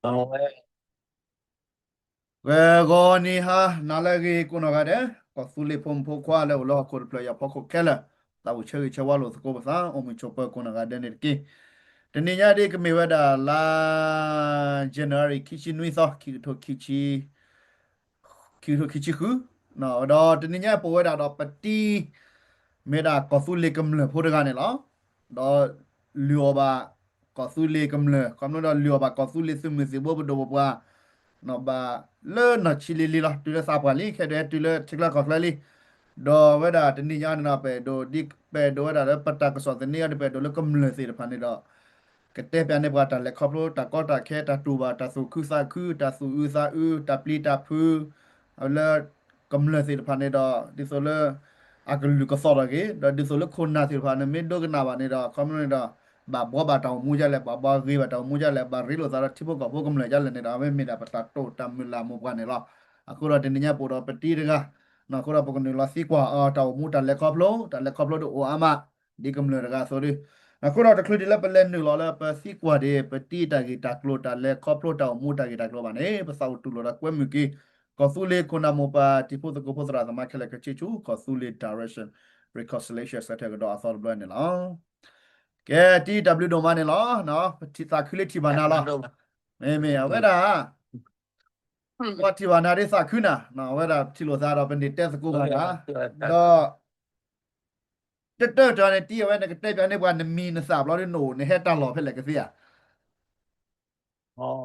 ဝဲဂီၤနံၤဟါနၤလၢအဂ့ၤကိးနီၢ်ဂၤဒဲး, ကီၢ်သူလ့ၤဖိမုၣ်ဖိခွါလၢအိၣ်လၢဟီၣ်ခိၣ်တဖျၢၣ်အံၤအဖီခိၣ်ခဲလၢာ်, သးအိၣ်ဆၢဂ့ၤဆၢဝါလိာ်သကိးပသး အိၣ်မုာ်ဆိးပၢၤကိးနီၢ်ဂၤဒဲးန့ၣ်တက့ၢ်. တနံၤညါဒ်ကမ့ၢ်ဝဲဒၣ်လါ January ခံဆံနွံသီ ခံကထိခံဆံ ခံကထိခံဆံဃု, ဒီးတနံၤညါပအိၣ်ဝဲဒၣ်ဒီးပတံၤ မ့ၢ်ဒၣ်ကီၢ်သူလ့ၤကမျၢၢ်ဖိတဂၤန့ၣ်လီၤ. ဒီးလုၢ်အီၣ်ဘၣ်ကီၢ်သူလ့ၤကမျၢၢ် ခီဖျိဒီးလုၢ်အီၣ်ဘၣ်ကီၢ်သူလ့ၤသုးမုၢ်သံၣ်ဘိပဒိၣ်ပပှၢ် ဘၣ်လၢနီၢ်ဆံးလံၤလံၤလီၤ. တုၤလၢသးပှၢ်လံ ခဲဒုးတုၤလၢထံချၢကီၢ်ချၢလံ. ဒီးဝဲဒၣ်တနံၤညါန့ၣ်ဒီး ပအဲၣ်ဒိးဒ် ပအဲၣ်ဒိးဝဲဒၣ်လၢပတၢ်ကစီၣ်သန့အီၤဒီး ပအဲၣ်ဒိးလၢကမျၢၢ်သ့ၣ်တဖၣ်န့ၣ်ဒီး ကတဲပၠးန့ၢ်ပှၤတၢ်လဲၤခီဖျိ တၢ်ကီတၢ်ခဲ တၢ်တူၢ်ဘၣ် တၢ်သူၣ်ခုသးခု တၢ်သူၣ်အုးသးအုး တၢ်ပျံၤတၢ်ဖုး လၢကမျၢၢ်သ့ၣ်တဖၣ်န့ၣ်ဒီး ဒ်သိးလၢ အကလုၢ်ကသီၣ်ထီၣ်က့ၤ ဒီးဒ်သိးလၢခိၣ်နၢ်သ့ၣ်တဖၣ်န့ၣ် မ့ၢ်ဒိကနၣ်ဘၣ်န့ၣ်ဒီး ခီဖျိန့ၣ်ဒီး ဘၣ်ဘှီဘၣ်တၢ်အိၣ်မူဒ်လဲၣ် ဘၣ်ဘှီဂ့ၤဘၣ်တၢ်အိၣ်မူဒ်လဲၣ် ဘၣ်ရ့လိာ်သးဒီးထံဖိကီၢ်ဖိကမျၢၢ်ဒ်လဲၣ်န့ၣ်ဒီး အဝဲမ့ၢ်ဒၣ်ပတၢ်တိာ်တၢ်မုၢ်လၢ်မိၢ်ပှၢ်န့ၣ်လီၤ. အဃိဒီးတနံၤညါပအိၣ်ဒီးပတံၤတဂၤ အဃိဒီးပကနုာ်လီၤသံကွၢ်အီၤ တၢ်အိၣ်မူတၢ်လဲၤခီဖျိ တၢ်လဲၤခီဖျိဒ်အိၣ်အါမး ဒ်ကမျၢၢ်တဂၤအသိးဒီး အဃိဒီးတချုးဒ်လၢပလဲၤနုာ်လီၤလၢပသံကွၢ်ဒ် ပတံၤတၢ်ဂ့ၢ်တၢ်ကျိၤ တၢ်လဲၤခီဖျိတၢ်အိၣ်မူတၢ်ဂ့ၢ်တၢ်ကျိၤဘၣ်န့ၣ် ပသးအိၣ်တူၢ်လိာ်ဒီးကွဲမုာ်က့ၤ ကီၢ်သူလ့ၤခိၣ်နၢ်မိၢ်ပၢ် တံၤဖိသကိးဖိသရၣ်သမါခဲလၢာ်ကဆံၣ်ဆူ ကီၢ်သူလ့ၤ direction reconciliation ဆၢထၢၣ်ကဒီးအသီတဘျီန့ၣ်လီၤ. ကဲ တံၤတၢ်ဘျုးဒိၣ်မးန့ၣ်လီၤ. ပသးခုလၢထံၣ်ဘၣ်နၤလီၤ. မ့မ့ၢ်အဝဲဒၣ် ပှၤထံၣ်ဘၣ်နၤဒ်သးခုနၤ အဝဲဒၣ်ထံၣ်လိာ်သးဒီးပန့ၣ်တဲသကိးဘၣ်နၤ ဒီး တတၢၢ်တၢၢ်န့ၣ် တံၤအဝဲနကတဲ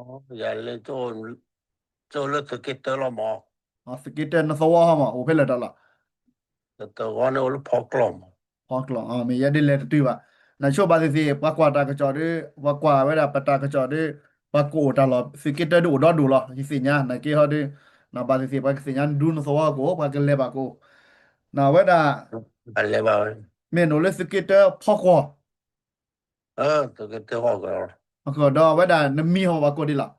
ပၠးန့ၢ်ပှၤနမံၤနသၣ်ဘျီဒ်နအိၣ် နဟဲတၢ်လီၢ်ဖဲလဲၣ်ကသ့ဧါ. ယၤလၢ ကၠိလၢသုးက့တၢလီၤမး. သုးက့တၢနသဝီဟီမး အိၣ်ဖဲလဲၣ်တၢ်လီၢ်. တသဝီန့ၣ်အိၣ်လၢဖီကျီၢ်မး. ဖီကျီၢ် မ့ၢ်ယဲဒ်လဲၣ်တတုၤဘၣ်. နဆိဘၣ်သ့ၣ်သ့ၣ် ပှၤကွၢ်တၢ်ကစီၣ်ဒီး ပှၤကွၢ်ဝဲဒၣ်ပတၢ်ကစီၣ်ဒီး ပှၤကအိၣ်တၢ်လီၢ် သုးက့တၢဒ်အိၣ်ဒီဒူၣ်လီၤ ယသ့ၣ်ညါ နက့ဟီဒီး ဘၣ်သ့ၣ်သ့ၣ် ပှၤကသ့ၣ်ညါဒူနသဝီကအိၣ် ပှၤကလဲၤဘၣ်ကအိၣ် နဝဲဒၣ် မ့ၢ်နအိၣ်လၢသုးက့တၢဖီကွီၢ် သုးက့တၢဖီကွီၢ် ဒီးအဝဲဒၣ်နမံၤဟီၣ်ဘၣ်ကိးဒ်လီၤ. မ့ၢ်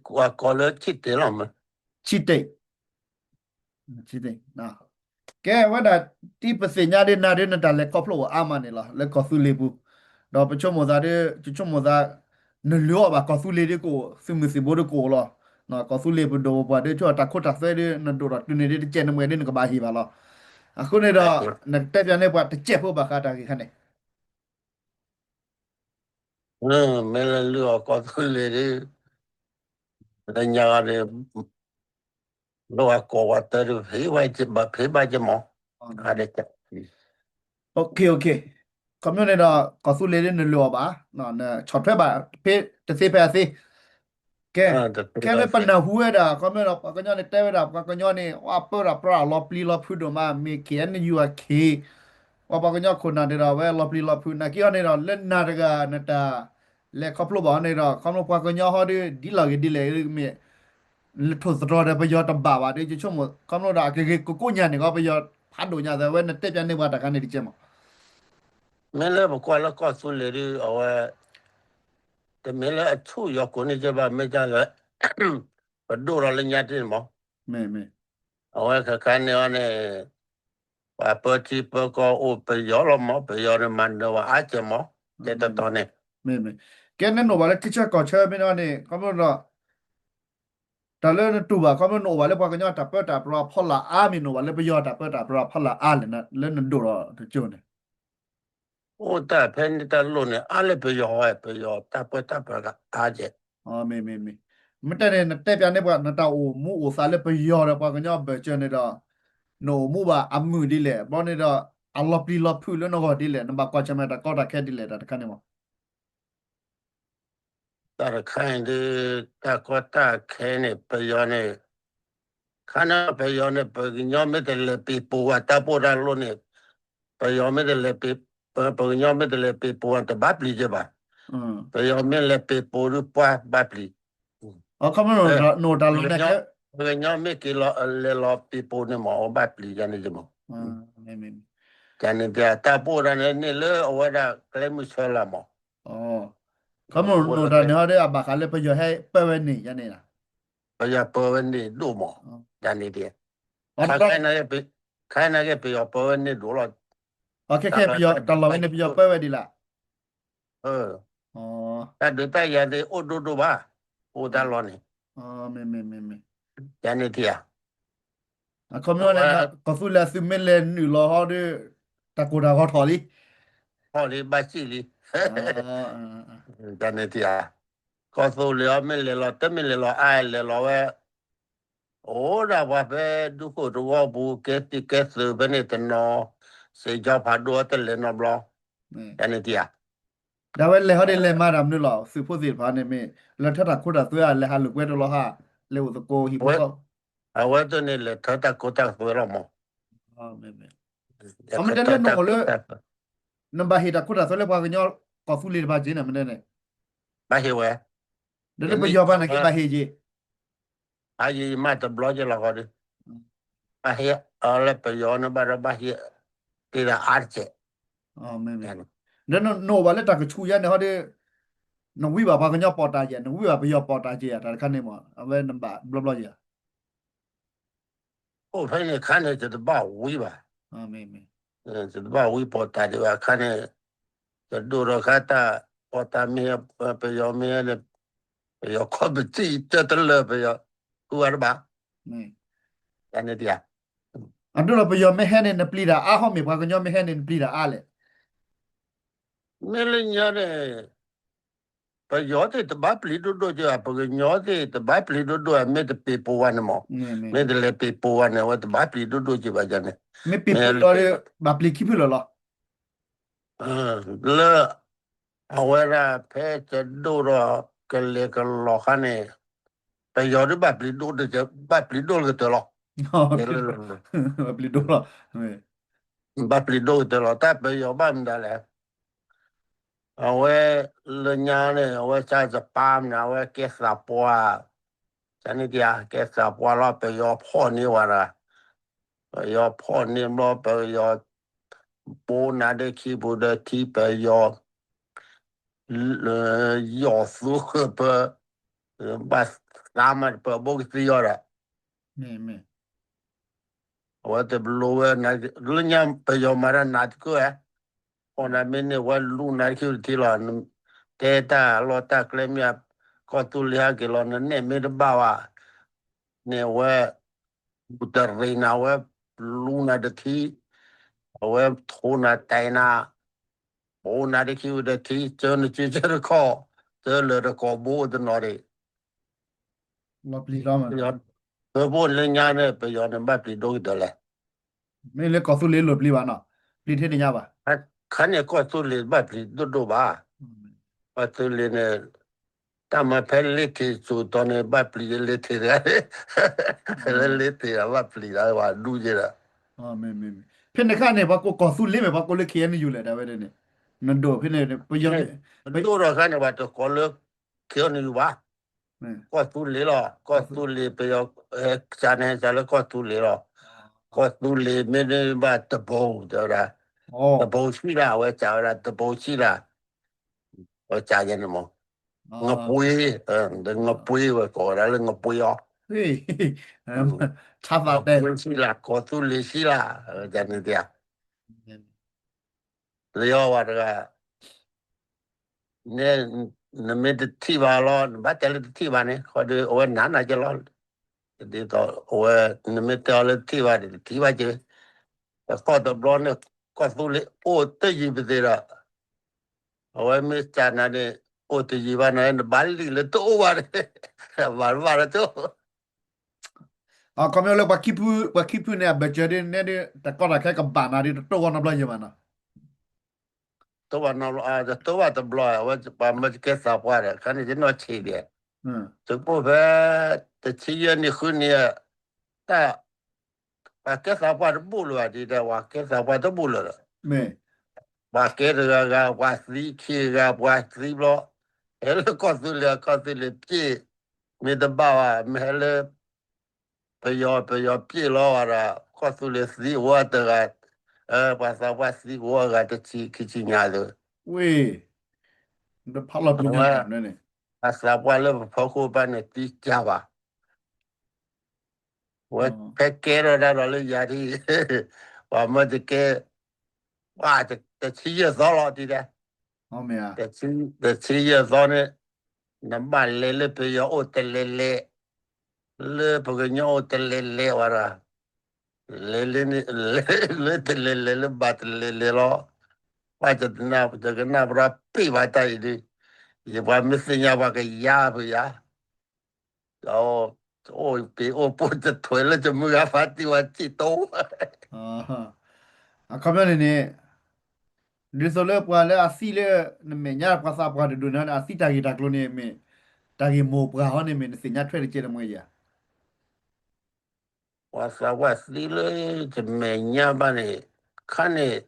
ကွၢ်ကီၢ်လၢဆံၣ်တ့ၢ်လီၤမး. ဆံၣ်တ့ၢ် ကဲဝဲဒၣ် တံၤပသ့ၣ်ညါဒ်နၤဒ်နတၢ်လဲၤခီဖျိအိၣ်အါမးန့ၣ်လီၤ လၢကီၢ်သူလ့ၤပူၤ, ဒီးပဆိကမိၣ်သးဒ် ယဆိကမိၣ်သး နလုၢ်အီၣ်ဘၣ်ကီၢ်သူလ့ၤဒ်ကအိၣ် သုးမုၢ်သံၣ်ဘိဒ်ကအိၣ်လီၤ. ကီၢ်သူလ့ၤပဒိၣ်ပပှၢ်ဒ်ဆိတၢ်ခိတၢ်သွဲဒ် နဒိၣ်ထီၣ်တုၤန့ၣ်ဒ်တကဲးနမဲာ်ဒ်နကဘၣ်ဟ့ၣ်ဘၣ်လီၤ. အဃိန့ၣ်ဒီး နကတဲပၠးန့ၢ်ပှၤတကဲးဖိဘၣ်ဃးတၢ်ဂ့ၢ်ခါန့ၣ် မ့ၢ်လၢလုၢ်အီၣ်ကီၢ်သူလ့ၤဒ် လၢညါဂၤန့ၣ် လၢအကိးဝဲတၢ်ဒ် ဖံးဘၣ်က့ၤမး ဖံးဘၣ်က့ၤမး အခီပညီန့ၣ်ဒီး ကီၢ်သူလ့ၤဒ်နလုၢ်အီၣ်ဘၣ် နဆီၣ်ထွဲဘၣ် ဖဲတသ့ဖဲအသ့ ကဲ ခဲလၢပနၢ်ဟူဝဲဒၣ် အခီပညီဒီး ပှၤကညီန့ၣ်တဲဝဲဒၣ် ပှၤကညီန့ၣ် ဝဲပၢတၢ်ပြၢအလီၤပျံၤလီၤဖုးဒိၣ်မး မ့ၢ် ခ့ၣ်အဲၣ်ယူၣ် အခ့ၣ် ပှၤပှၤကညီခိၣ်နၢ်န့ၣ်ဒီး အဝဲလီၤပျံၤလီၤဖုး နာ်က့အီၤန့ၣ်ဒီး လၢနၤတဂၤနတၢ်လဲၤခီဖျိဘၣ်အီၤန့ၣ်ဒီး ခီဖျိပှၤကညီဟီဒီး ဒ်လီၢ်ဂ့ၤဒ်လဲၣ်မ့ၢ် လၢထိၣ်သတြီၤဒီးပယီၤတဘၣ်ဘၣ်ဒီး ယဆိကမိၣ် ခီဖျိဒီးအကဂ့ၤကကိးညါန့ၣ်ကီး ပယီၤဖးဒိၣ်ညါသး အဝဲနတဲပၠးန့ၢ်ပှၤတၢ်ခါန့ၣ်တကဲးမး မ့ၢ်လၢပကွၢ်လၢကီၢ်သူလ့ၤဒ်အဝဲ တမ့ၢ်လၢအဆူၣ်ယီၤကိးန့ၢ်ကဲဘၣ် မ့ၢ်တၢ်လၢ ပဒိၣ်ထီၣ်လၢညါတ့ၢ်န့ၣ်မး အဝဲခဲခါန့ၣ်အီၤန့ၣ် ပှၤပၢထံပၢကီၢ်အိၣ်ပယီၤလီၤမး ပယီၤန့ၣ်မၤနၢၤဝဲအါကဲမး ကဲတတီၤန့ၣ် ကဲနနအိၣ်ဘၣ်လၢထံဆၢကီၢ်ဆၢမ့ၢ်န့ၣ် ခီဖျိဒီး တၢ်လၢနတူၢ်ဘၣ် ခီဖျိနအိၣ်ဘၣ်လၢပှၤကညီတၢ်ပၢတၢ်ပြးဖီလာ်အါ မ့ၢ်နအိၣ်ဘၣ်လၢပယီၤတၢ်ပၢတၢ်ပြးဖီလာ်အါလဲၣ် လၢနဒိၣ်ထီၣ်တကၠိန့ၣ် အိၣ်တၢ်ဖဲန့ၣ်တၢ်လိၣ်န့ၣ် အါလၢပယီၤဝဲ ပယီၤတၢ်ပၢတၢ်ပြးအါကဲ မ့ၢ်မ့ၢ်မ့ၢ် မ့ၢ်တဲန့ၣ် နတဲပၠးန့ၢ်ပှၤ နတၢ်အိၣ်မူအိၣ်သးလၢပယီၤဒီးပှၤကညီဘၢၣ်စၢၤန့ၣ်ဒီး နအိၣ်မူဘၣ်အမုာ်ဒ်လဲၣ် ဘျီန့ၣ်ဒီး အလီၤပျံၤလီၤဖုးလၢနဂီၢ်ဒ်လဲၣ် နဘၣ်ကွၢ်ဆၢၣ်မဲာ်တၢ်ကီတၢ်ခဲဒ်လဲၣ် တၢ်တခါန့ၣ်မး တၢ်တခါအံၤဒ် တၢ်ကီတၢ်ခဲန့ၣ် ပယီၤန့ၣ် ခါန့ၣ်ပယီၤန့ၣ် ပှၤကညီမ့ၢ်တလဲၤပံၤပူၤဝဲတၢ်ပီးတၢ်လီန့ၣ် ပယီၤမ့ၢ်တလဲၤပံၤ ပှၤကညီမ့ၢ်တလဲၤပံၤပူၤဝဲတဘၣ်ပျံၤကဲဘၣ်. ပယီၤမ့ၢ်လဲၤပံၤပူၤဒ်ပှၤဘၣ်ပျံၤ ပှၤကညီမ့ၢ်က့ၤလဲၤလီၤပံၤပူၤန့ၣ်မး အဝဲဘၣ်ပျံၤယန့ၣ်မး တၢ်န့ၣ်ပတၢ်ပီးတၢ်န့ၣ်န့ၣ်လၢအဝဲဒၣ်ကျဲမုၢ်ဆၢလာ်မး ခီမ့ၢ်နအိၣ်တၢ်န့ၣ်ဟီဒီး အဘၣ်ဃးလၢပယီၤဟဲပၢဝဲန့ၣ်ယန့ၣ်လီၤ. ပယီၤပၢဝဲန့ၣ်ဒိၣ်မး တၢ်န့ၣ်ဒ် ခါနာ်က့ ပယီၤပၢဝဲန့ၣ်ဒိၣ်လီၤ. ခဲခဲပယီၤတၢ်လီၢ်ဝဲန့ၣ် ပယီၤပၢဝဲဒ်လဲၣ်. တၢ်ဒုးတၢ်ယၤသ့ၣ်အိၣ်ဒိၣ်ဒိၣ်ဘၣ်, အိၣ်တၢ်လီၢ်န့ၣ်, ယန့ၣ်ထံၣ်ဧါ, အခီပညီန့ၣ် ကီၢ်သူလ့ၤအသုးမ့ၢ်လဲၤနုာ်လီၤဟီဒီး တၢ်ကိၢ်တၢ်ဂီၤထီၣ်လံ, ထီၣ်လံဘၣ်စံၣ်လံ, ယန့ၣ်ထံၣ်ဧါ, ကီၢ်သူလ့ၤအီၤမ့ၢ်လဲၤလီၤ တမ့ၢ်လဲၤလီၤအါလဲၤလီၤဝဲ အိၣ်ဒၣ်ပှၤဖဲဒူခိၣ်တဝီပူၤ ကဲသံၣ်ကဲသုးဖဲန့ၣ်တနီၤ, စ့ၢ်ကီၤဖးဒိၣ်တလဲၤနီတဘျီ, ယန့ၣ်ထံၣ်ဧါ, ဒီးဝဲလဲၤဟီဒီးလဲၤမၤတၢ်မနုၤလီၤ သုးဖိသ့ၣ်တဖၣ်န့ၣ်မ့ၢ် လဲၤထၢတၢ်ခိတၢ်သွဲဧါ လဲၤဟးလိာ်ကွဲတလီၤဟး, လဲၤအိၣ်သကိးဟံၣ်ဖိဃီ, အဝဲသ့ၣ်န့ၣ်လဲၤထၢတၢ်ခိတၢ်သွဲလီၤမး, အမ့ၢ်တဲလၢနအိၣ်လၢ နဘၣ်ဟ့ၣ်တၢ်ခိတၢ်သွဲလၢပှၤကညီကီၢ်သူလ့ၤတဖၣ်က့ၤန့ၣ် မ့ၢ်တဲန့ၣ်, ဘၣ်ဟ့ၣ်ဝဲ, ဒီးလၢပယီၤဘၣ်န့ၣ်က့ၤဘၣ်ဟ့ၣ်က့ၤ အယံၤမးတဘျီက့ၤလီၤဃီဒီး, ဘၣ်ဟ့ၣ်အီၤလၢပယီၤန့ၣ်ဘၣ်ဒီးဘၣ်ဟ့ၣ်, တ့ၢ်ဒၣ်အါတကဲး, ဒီးနအိၣ်ဘၣ်လၢတၢ်ကဆူးယါန့ၣ်ဟီဒီး, နဝံဘၣ်ပှၤကညီပိာ်တၢ်က့ၤ နဝံဘၣ်ပယီၤပိာ်တၢ်က့ၤဧါ တၢ်တခါန့ၣ်မး အဝဲနဘၣ်ဘျီဘျီက့ၤဧါ အိၣ်ဖဲန့ၣ်ခါန့ၣ် တဘၣ်ဝံဘၣ်, တဘၣ်ဝံပိာ်တၢ်ဒံးဘၣ်ခါန့ၣ်, တဒိၣ်ထီၣ်ခါတၢ်, ပိာ်တၢ်မ့ၢ်, ပယီၤမ့ၢ်န့ၣ်, ပယီၤခီပထံၣ်တတလၢပယီၤ, ဃုဝဲတဘၣ်, န့ၣ်, အဒိဒီးပယီၤမ့ၢ်ဟဲန့ၣ် နပျံၤတၢ်အါဟီၣ်မ့ၢ် ပှၤကညီမ့ၢ်ဟဲန့ၣ် နပျံၤတၢ်အါလဲၣ် မ့ၢ်လၢညါန့ၣ်, ပယီၤသ့ၣ်တဘၣ်ပျံၤဒိၣ်ဒိၣ်က့ၤဘၣ် ပှၤကညီသ့ၣ်တဘၣ်ပျံၤဒိၣ်ဒိၣ် မ့ၢ်တပ့ၤပိာ်ဝဲန့ၣ်မး, မ့ၢ်တလဲၤပ့ၤပိာ်ဝဲန့ၣ် အဝဲတဘၣ်ပျံၤဒိၣ်ဒိၣ်က့ၤဘၣ်ယန့ၣ်, မ့ၢ်ပ့ၤပိာ်လီၤဒီး ဘၣ်ပျံၤခံဖုလၢာ်လီၤ လၢ, အဝဲဒၣ်ဖဲတဒိၣ်ဒီးကလဲၤကလီၤခါန့ၣ်, ပယီၤဒ်ဘၣ်ပျံၤဒိၣ်, ဘၣ်ပျံၤဒိၣ်လၢကတၢၢ်လီၤ, ပျံၤဒိၣ်လီၤ, ဘၣ်ပျံၤဒိၣ်ကတၢၢ်လီၤ တၢ်ပယီၤဘၣ်မနုၤလဲၣ်, အဝဲလၢညါန့ၣ် အဝဲစၢ်စပၢ်မနုၤ အဝဲကဲသးပှၢ်, ကန့ၣ်က့ၤ ကဲသးပှၢ်လီၤ ပယီၤဖီၣ်န့ၢ်ဝဲဒၣ်, ပယီၤဖီၣ်န့ၢ်ဘျီ ပယီၤ, ဘိးနၤဒ့ခံပူၤဒီးထံပယီၤ, ယီၢ်သူပ, ဘၣ်သးမးပဘိကသံယီၤဒီး အဝဲတဘျီဝဲ, လၢညါပယီၤမၤတၢ်နးတကၢၢ်ဧါ, အီၣ်နၤမ့ၢ်န့ၢ်ဝဲလူနၤတခံတထံလီၤ, တဲတၢ်လီၢ်တၢ်ကျဲမ့ၢ်, ကီၢ်သူလ့ၤဟဲက့ၤလီၤ နနဲၣ်မ့ၢ်တဘၣ်ဘၣ်, န့ၢ်ဝဲ, ဘူၣ်တရံးနၤဝဲ, လူနၤတထံ, အဝဲထိနၤတဲနၤ, ဘိးနၤတခံဝဲတထံ ကၢနစုကၢတခီ, ကၢလၢတကိးဘိတနီၤဒံး ပျံၤလီၤမး, ပဘိလၢညါန့ၣ် ပယီၤန့ၣ်ဘၣ်ပျံၤဒိၣ်ကတၢၢ်လဲၣ်, မ့ၢ်လၢကီၢ်သူလ့ၤလိၣ်ပျံၤဘၣ်နီၤ, ပျံၤထဲန့ၣ်ညါဘၣ်, ခါန့ၣ်ကီၢ်သူလ့ၤဘၣ်ပျံၤဒိၣ်ဒိၣ်ဘၣ်, ကီၢ်သူလ့ၤန့ၣ်, တၢ်မၤဖဲလ့ထံၣ်စိၤတီၤန့ၣ် ဘၣ်ပျံၤလ့ထံၣ်တဂၤ, လၢလ့ထံၣ်အဘၣ်ပျံၤလီၤဝဲဒူက့ဒီး ဖဲန့ၣ်ခါန့ၣ် ပှၤကိးကီၢ်သူလ့ၤမ့ၢ် ပှၤကိးလၢ ခ့ၣ်အဲၣ်ယူၣ် လဲၣ် တၢ်ဝဲန့ၣ်, နဒိၣ်ဖဲန့ၣ် ပယီၤ, ပဒိၣ်ထီၣ်ခါန့ၣ် ပှၤတကိးလၢ ခ့ၣ်အဲၣ်ယူၣ် ဘၣ်, ကီၢ်သူလ့ၤလီၤ, ကီၢ်သူလ့ၤ ပယီၤ, ကစၢ်န့ၣ် ကစၢ်လၢကီၢ်သူလ့ၤလီၤ, ကီၢ်သူလ့ၤမ့ၢ်န့ၣ်ဘၣ်တဘိ တဲဝဲဒၣ်, တဘိဆံးလၢ် အဝဲကစၢ်ဝဲဒၣ် တဘိဆံးလၢ်, အဝဲကစၢ်ယဲန့ၣ်မး, ငပှ့ၤ, ဒီးငပှ့ၤဝဲကိးဝဲဒၣ်လၢငပှ့ၤအီၤ, ဆါသးတဲ, ဆံးလၢ် ကီၢ်သူလ့ၤဆံးလၢ်, န့ၣ်တဲ လၢယီၤဝဲတဂၤ, နမ့ၢ်တထံၣ်ဘၣ်လီၤ နဘၣ်တဲလၢတထံၣ်ဘၣ်န့ၣ် ဃီဒီး အဝဲနးနးက့လီၤ, ဒ်သိးအဝဲ နမ့ၢ်တဲအီၤလၢတထံၣ်ဘၣ်န့ၣ် တထံၣ်ဘၣ်က့, တခီတဘျီန့ၣ် ကီၢ်သူလ့ၤအိၣ်တယံၤပသ့ဒီး အဝဲမ့ၢ်စံးနၤန့ၣ် အိၣ်တယံၤဘၣ်န့ၣ် နဘၣ်လံာ်လၢတအိၣ်ဘၣ်န့ၣ်, ဘၣ်ဘၣ်လၢတအိၣ် အခီပညီလၢပှၤခံဖု, ပှၤခံဖုန့ၣ် အဘၢၣ်စၢၤဒ်န့ၣ်ဒီး တကီတၢ်ခဲကဘၣ်နၤဒီး တတိၢ်ဝဲနီတဘျီယဲၢ်မးနီၤ, တတိၢ်ဘၣ်နီတဘျီ, တတိၢ်ဘၣ်တဘျီ, အဝဲပှၤမၢတကဲသးပှၢ်ဒီး ခါန့ၣ်ယနီၢ်ဆံးဒံး, သုးပိၢ်ဖဲ တဆံယဲၢ်နံၣ်ဃုနံၣ်, တၢ် ပှၤကဲသးပှၢ်တဘူၣ်လၢၤဘၣ်ဒ်ဒီး ပှၤကဲသးပှၢ်တဘူၣ်လၢၤဒီး, ပှၤကဲတဂၤဂၤ ပှၤသံခံဂၤ ပှၤသံဘျီ, ဟဲလၢကီၢ်သူလ့ၤ ကီၢ်သူလ့ၤပျဲၢ်, မ့ၢ်တဘၣ်ဘၣ် မ့ၢ်ဟဲလၢ ပယီၤ ပယီၤပျဲၢ်လီၤဝဲဒီး ကီၢ်သူလ့ၤသံဝဲတဂၤ, ပှၤသးပှၢ်သံဝဲဂၤတဆံခံဆံညါလၢ ဝ့ၢ်, ဖးလီၤပျံၤန့ၣ်, ပှၤသးပှၢ်လၢပဖီခိၣ်ဘၣ်န့ၣ်သံကၢ်ဘၣ် ဝဲဖဲကဲထီၣ်ဒၣ်ဒီးလၢယၤဒ်, ပှၤမၢတကဲ, ပှၤတဆံယဲၢ်သီလီၤဒ်ဒီး, တဆံယဲၢ်သီန့ၣ် နဘၣ်လဲၤလၢပယီၤအိၣ်တလဲၤလဲၤ, လၢပကညီအိၣ်တလဲၤလဲၤဝဲဒၣ်, လဲၤလၢန့ၣ် လဲၤလၢတလဲၤလဲၤလၢဘၣ်တလဲၤလဲၤလီၤ, ပှၤတနၢ်ပတကနၣ်ပရၢပ့ၢ်ဘၣ်တၢ်အံၤဒုး, ယပှၤမ့ၢ်သ့ၣ်ညါပှၤကယါဖုးယၤ အိၣ်ပ့ၤအိၣ်ပိာ်တထွဲလၢတမုၢ်ဂၤဖးတံၢ်ဝဲစံၣ်တိ, အခီပညီန့ၣ်န့ၣ် ဒ်သိးလၢပှၤလၢအသံလၢ နမဲာ်ညါပှၤသးပှၢ်တဒူၣ်န့ၣ် အသံတၢ်ဂ့ၢ်တၢ်ကျိၤန့ၣ်မ့ၢ် တၢ်ဂ့ၢ်မိၢ်ပှၢ်ဟီန့ၣ်မ့ၢ် နသ့ၣ်ညါထွဲတကဲတမှဲယၤ ပှၤသးပှၢ်သံလၢတမဲာ်ညါဘၣ်န့ၣ် ခါန့ၣ်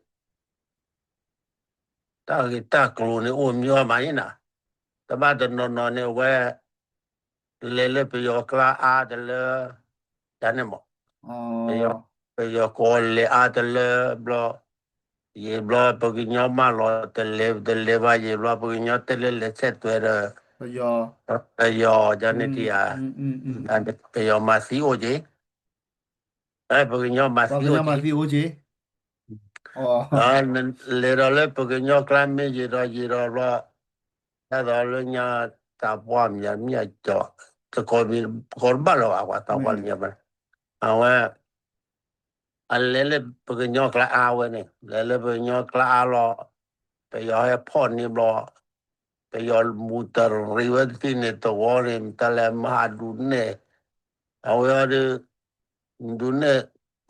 တၢ်ဂ့ၢ်တၢ်ကျိၤန့ၣ်အိၣ်မးမးအံၤနၤ, တဘၣ်တနီၤနီၤန့ၣ်ဝဲ လဲၤလၢပယီၤကျါအါတလၢ, တၢ်န့ၣ်မး, ပယီၤကီၢ်လဲၤအါတလၢဘျီ, ယံာ်ဘျီပကညီမးလီၤ တလဲၤတလဲၤဘၣ် ယံာ်ဘျီပကညီတဲလၢလဲၤဆဲးသွဲဒီး ပယီၤ ဒ်န့ၣ်တယၤ, ပယီၤမၤသံအိၣ်က့ၤ ပကညီမၤသံအိၣ်က့ၤ, လဲၤဒီးလၢပကညီကျါမ့ၢ်ယံာ်ဒီးယံာ်ဒီးဘျီ, ဒ်သိးလၢညါတၢ်ပှၢ်မၠးမ့ၢ်အကၠီ, တကိးမံၤကိးတဘၣ်လၢၤဘၣ် ပှၤသးပှၢ်လၢညါမ့ၢ်, အဝဲ အလဲၤလၢပကညီကျါအါဝဲန့ၣ် လဲၤလၢပကညီကျါအါလီၤ, ပယီၤဟဲဖီၣ်န့ၢ်ဘျီ, ပယီၤမူတရံးဝဲသ့ၣ်န့ၣ်တဝီန့ၣ် မတၤလဲၣ်မၤဒုးနဲၣ်, အဝဲအီၤဒီး ဒုးနဲၣ်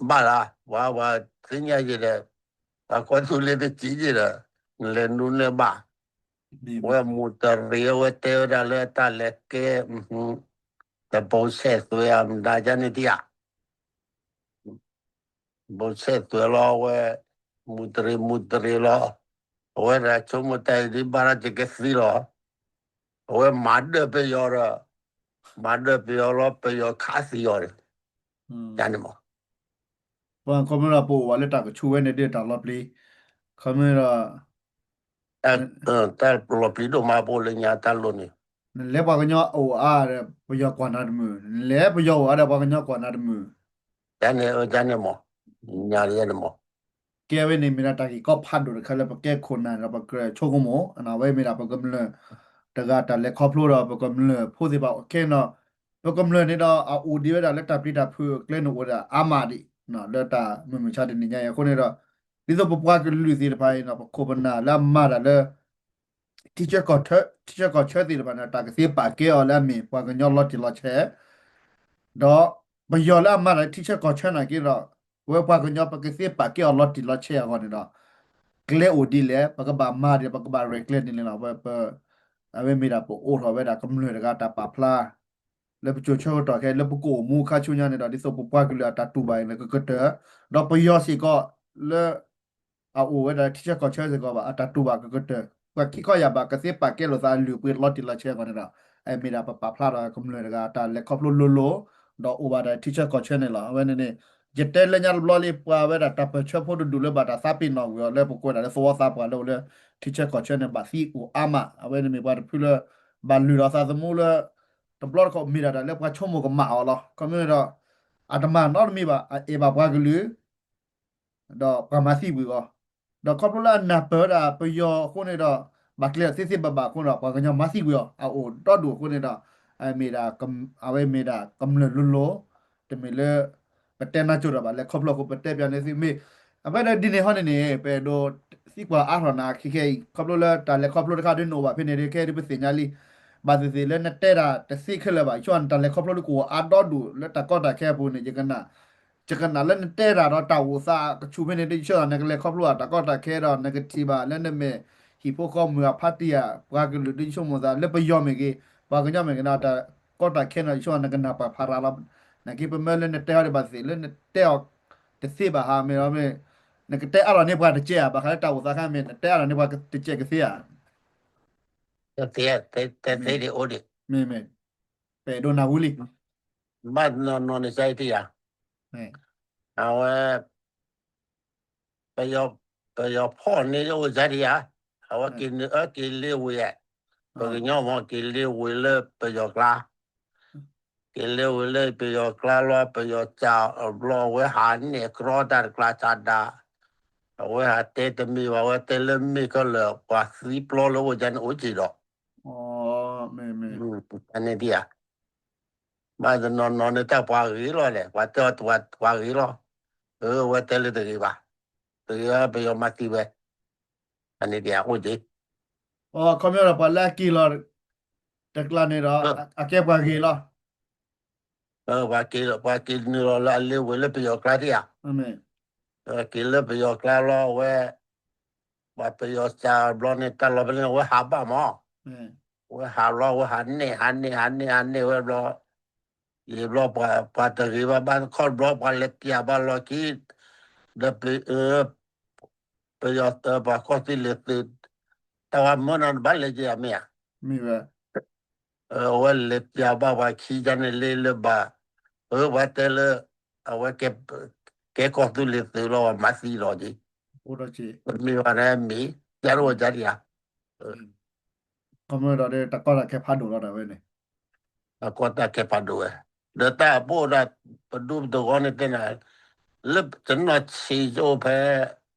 ဘၣ်လၢ ပှၤပှၤသ့ၣ်ညါယဲဒီး ပှၤကီၢ်သူလ့ၤတကံးယဲဒီး လဲၤဒုးနဲၣ်ဘၣ်, ဝဲမူတရံးဝဲတဲဝဲဒၣ်လၢတၢ်လဲၤကဲ တဘိဆဲးသွဲအမတၤဒ်န့ၣ်တယၤ ဘိဆဲးသွဲလီၤဝဲ, မူတရံးမူတရံးလီၤ, အဝဲဒၣ်ဆိကမိၣ်တၢ်အံၤဒ်ဘၣ်ဒၣ်ကကသံလီၤ, အဝဲမၤဒၢၣ်ပယီၤဒီး, မၤဒၢၣ်ပယီၤလီၤ ပယီၤခးသံအီၤန့ၣ်, န့ၣ်မး, ပှၤခီမ့ၢ်ဒီးပအိၣ်ဝဲလၢတၢ်ကဆူၣ်ဝဲန့ၣ်ဒ်တၢ်လီၤပျံၤ, ခီမ့ၢ်ဒီး တၢ်လီၤပျံၤဒိၣ်မးပအိၣ်လၢညါတၢ်လိၤန့ၣ်, နလဲၤပှၤကညီအိၣ်အါဒီး ပယီၤကွၢ်နၤတမုာ်, နလဲၤပယီၤအိၣ်အါဒီးပှၤကညီကွၢ်နၤတမုာ်, န့ၣ် န့ၣ်မး, ညါန့ၣ်မး, ကဲဝဲန့ၣ်မ့ၢ်ဒၣ်တၢ်ဂ့ၢ်ကီဖးဒိၣ်တခါလၢပကဲခိၣ်နၢ်ဒီး ပကြၢးဆိကမိၣ်, အဝဲမ့ၢ်ဒၣ်ပကမျၢၢ်တဂၤတၢ်လဲၤခီဖျိဒီး ပကမျၢၢ်ဖိသ့ၣ်တဖၣ်ခဲအံၤန့ၣ်, ပကမျၢၢ်န့ၣ်ဒီး အအိၣ်ဒံးဝဲဒၣ်လၢတၢ်ပျံၤတၢ်ဖုးအကျဲန့ၣ်အိၣ်ဝဲဒၣ်အါမးဒံး, လၢတၢ်မုၢ်မဆါတနံၤညါအံၤအဃိန့ၣ်ဒီး, ဒ်သိးပပှၤကလုာ်သ့ၣ်တဖၣ်အံၤန့ၣ် ပခိၣ်ပနၢ်လၢအမၤတၢ်လၢ ထံဆၢကီၢ်ဆၢသ့ၣ်တဖၣ်န့ၣ် တၢ်ကသ့ပာ်ကဲအီၤလၢအမ့ၢ်ပှၤကညီလီၤတံၢ်လီၤဆဲး, ဒီးပယီၤလၢအမၤတၢ်လၢထံဆၢကီၢ်ဆၢနာ်က့ဒီး, ပဝဲပှၤကညီပကသ့ပာ်ကဲအီၤလီၤတံၢ်လီၤဆဲးအဂီၢ်န့ၣ်ဒီး, ကျဲအိၣ်ဒ်လဲၣ် ပကဘၣ်မၤဒ်လဲၣ် ပကဘၣ်ရဲၣ်ကျဲၤဒ်လဲၣ်လီၤ. အဝဲမ့ၢ်ဒၣ်ပအိးထီၣ်ဝဲဒၣ်ကမျၢၢ်တဂၤတၢ်ပာ်ဖျါ လၢပစိၤဆၢကတီၢ်ခဲအံၤ လၢပကအိၣ်မူခါဆူညါန့ၣ်ဒီး ဒ်သိးပပှၤကလုာ်အတၢ်တူၢ်ဘၣ်အံၤန့ၣ် ကကတၢၢ်, ဒီးပယီၤစ့ၢ်ကီး လၢအအိၣ်ဝဲဒၣ်ထံဆၢကီၢ်ဆၢစ့ၢ်ကီးဘၣ် အတၢ်တူၢ်ဘၣ်ကကတၢၢ်, ပှၤခံခီယာ်ဘၣ်ကသ့ပာ်ကဲလိာ်သးအလုၢ်အပှ့ၤလီၤတံၢ်လီၤဆဲးအဂီၢ်န့ၣ်ဒီး, အမ့ၢ်ဒၣ်ပပာ်ဖျါဒီးကမျၢၢ်တဂၤအတၢ်လဲၤခီဖျိလိၤလိၤ, ဒီးအိၣ်ဘၣ်ဒီးထံဆၢကီၢ်ဆၢန့ၣ်လီၤ. အဝဲန့ၣ်န့ၣ် ယတဲလၢညါတဘျီလံ ပှၤဝဲဒၣ်တၢ်ပၢၢ်ဆၢဖိတဒူၣ်လၢဘၣ်တၢ်သးပ့ၤနီၣ်ကွံာ်အီၤလၢပကိးဝဲဒၣ်လၢသဝီသးပှၢ်လၢအိၣ်လၢ ထံဆၢကီၢ်ဆၢန့ၣ် ဘၣ်သံအိၣ်အါမး, အဝဲန့ၣ်မ့ၢ်ပှၤတဖုလၢ ဘၣ်လုၢ်ဒီးသးသမူလၢ တဘျီတခီၣ်မ့ၢ်ဒၣ်တၢ်လၢပှၤဆိကမိၣ်ကမၣ်အီၤလီၤ. ခီမ့ၢ်ဒီး အတမၤနီတမံၤဘၣ် အအဲၣ်ဘၣ်ပှၤကလုာ် ဒီးပှၤမၤသံကွံာ်အီၤ, ဒီးခီဖျိလၢအနၢ်ပၢၢ်ဝဲဒၣ်ပယီၤအဃိန့ၣ်ဒီး ဘၣ်ကျဲသ့သ့ဘၣ်ဘၣ်အဃိန့ၣ်ဒီး ပှၤကညီမၤသံကွံာ်အီၤ အအိၣ်ဒီဒူၣ်အဃိန့ၣ်ဒီး အမ့ၢ်ဒၣ် အဝဲမ့ၢ်ဒၣ်ကမျၢၢ်လိၤလိၤ, တမ့ၢ်လၢ ပတဲနၢ်ကၠိတၢ်ဘၣ် လဲၤခီဖျိအဃိ ပတဲပျးန့ၢ်သုမ့ၢ်, အဝဲဒၣ်ဒ်န့ၣ်ဟီန့ၣ်န့ၣ် ပအဲၣ်ဒိးသံကွၢ်အါထီၣ်နၤခဲခဲအံၤ ခီဖျိလၢတၢ်လဲၤခီဖျိတခါဒ်နအိၣ်ဘၣ်ဖဲန့ၣ်ဒ်ခဲဒ်ပသ့ၣ်ညါလံ, ဘၣ်သ့ၣ်သ့ၣ်လၢနတဲတၢ်တသ့ခဲလၢာ်ဘၣ် ယဆိကမိၣ်နတၢ်လဲၤခီဖျိဒ်ကအိၣ်အါဒီဒူၣ်လၢတၢ်ကီတၢ်ခဲအပူၤန့ၣ် ယကနၣ် ယကနၣ်လၢနတဲတၢ်ဒီးတၢ်အိၣ်သးကဆူၣ်ဖဲန့ၣ် ဒ်ယဆိကမိၣ်နကလဲၤခီဖျိအတၢ်ကီတၢ်ခဲဒီး နကထံၣ်ဘၣ်လၢနမဲာ်ဟံၣ်ဖိဃီမုၢ်အဖါတံၢ်ဧါ ပှၤကလုာ်ဒ်ယဆိကမိၣ်သး လၢပယီၤမ့ၢ်ဂ့ၤ ပှၤကညီမ့ၢ်ဂ့ၤန့ၣ် တၢ်ကီတၢ်ခဲန့ၣ် ယဆိကမိၣ်နကနၢ်ပၢၢ်ဖးရၤလီၤ. နက့ပမၢလၢနတဲအီၤဒ်ဘၣ်သ့ၣ် လၢနတဲအီၤတသ့ဘၣ်ဟါ မ့ၢ်ဒီးမ့ၢ် နကတဲအါထီၣ်န့ၢ်ပှၤတကဲဧါ ဘၣ်ဃးလၢတၢ်အိၣ်သးခါမ့ၢ် နတဲအါထီၣ်န့ၢ်ပှၤတကဲကသ့ဧါ. တသ့ တသ့ဒံးအိၣ်ဒံး မ့မ့ၢ် ပအဲၣ်ဒိးနၢ်ဟူလံ ဘၣ်နီၢ်နီၢ်န့ၣ် စါအံၤတယၤ အဝဲ ပယီၤ ပယီၤဖီၣ်န့ၢ်အိၣ်စါတယၤ အဝဲက့ၤနုာ်အၢက့ၤလ့ဝ့ၤ ပကညီမ့ၢ်က့ၤလ့ဝ့ၤလၢပယီၤကျါ က့ၤလ့ဝ့ၤလၢပယီၤကျါလီၤ ပယီၤစၢ်အဘျီဝဲဟးနဲၣ်ကြီတၢ်တကျါစၢ်ဒၣ် အဝဲဟးတဲတမ့ၢ်ဘၣ် အဝဲတဲလၢမ့ၢ်ကီၢ်လၢပှၤသံပျီလၢအိၣ်ကန့ၣ်အိၣ်က့ၤဒီး, န့ၣ်ဒ်ဧါ, ဘၣ်တနီၤနီၤန့ၣ်တၢ်ပှၤဂ့ၤလီၤလဲၣ် ပှၤတဲအီၤပှၤဂ့ၤလီၤ, အဝဲတဲလၢတဂ့ၤဘၣ်, တဂ့ၤဘၣ်ပယီၤမၤသံဝဲ, န့ၣ်ဒ်အိၣ်က့ၤ, အခီပညီဒီးပှၤလၢအက့ၤလီၤ တကျါန့ၣ်ဒီး အကဲပှၤဂ့ၤလီၤ ပှၤက့ၤလီၤ ပှၤက့ၤနုာ်လီၤလၢအလ့ဝဲလၢပယီၤကျါဒ်ဧါ, က့ၤလၢပယီၤကျါလီၤ အဝဲ, ပှၤပယီၤစးဘျီန့ၣ် တၢ်လီၤဖဲန့ၣ် အဝဲဟးဘၣ်မး, အဝဲဟးဘျီ အဝဲဟးနဲၣ် ဟးနဲၣ် ဟးနဲၣ် ဟးနဲၣ်ဝဲဘျီ, ယံာ်ဘျီ ပှၤတဂ့ၤဘၣ် ဘၣ်တခီဘျီ ပှၤလဲၤပျးဘၣ်လီၢ်ခံ, ဒီး ပယီၤ ပှၤကီၢ်သူလ့ၤသုး, တၢ်ဝဲမၢနၤ နဘၣ်လဲၤက့ၤအမ့ၢ်ဧါ, အဝဲလဲၤပျးဘၣ်ပှၤခံကန့ၣ်လ့လၢဘၣ်, အဝဲတဲလၢ, အဝဲ, ကဲကီၢ်သူလ့ၤသုးလီၤ ပှၤမၤသံလီၤက့ၤ, တမ့ၢ်ဘၣ်န့ၣ်မ့ၢ်, ကၢ်ဒိၣ်ကၢ်ဒံးဧါ, ခီမဒီးတၢ်ကီတၢ်ခဲဖးဒိၣ်လီၤဒၣ်ဝဲန့ၣ်, တၢ်ကီတၢ်ခဲဖးဒိၣ်ဝဲ, ဒီးတၢ်အဘိၣ်ဒၣ်, ပဒူပတဂီၢ်န့ၣ်တဲနၤ, လၢတနီၤဆံးကအိၣ်ဖဲ,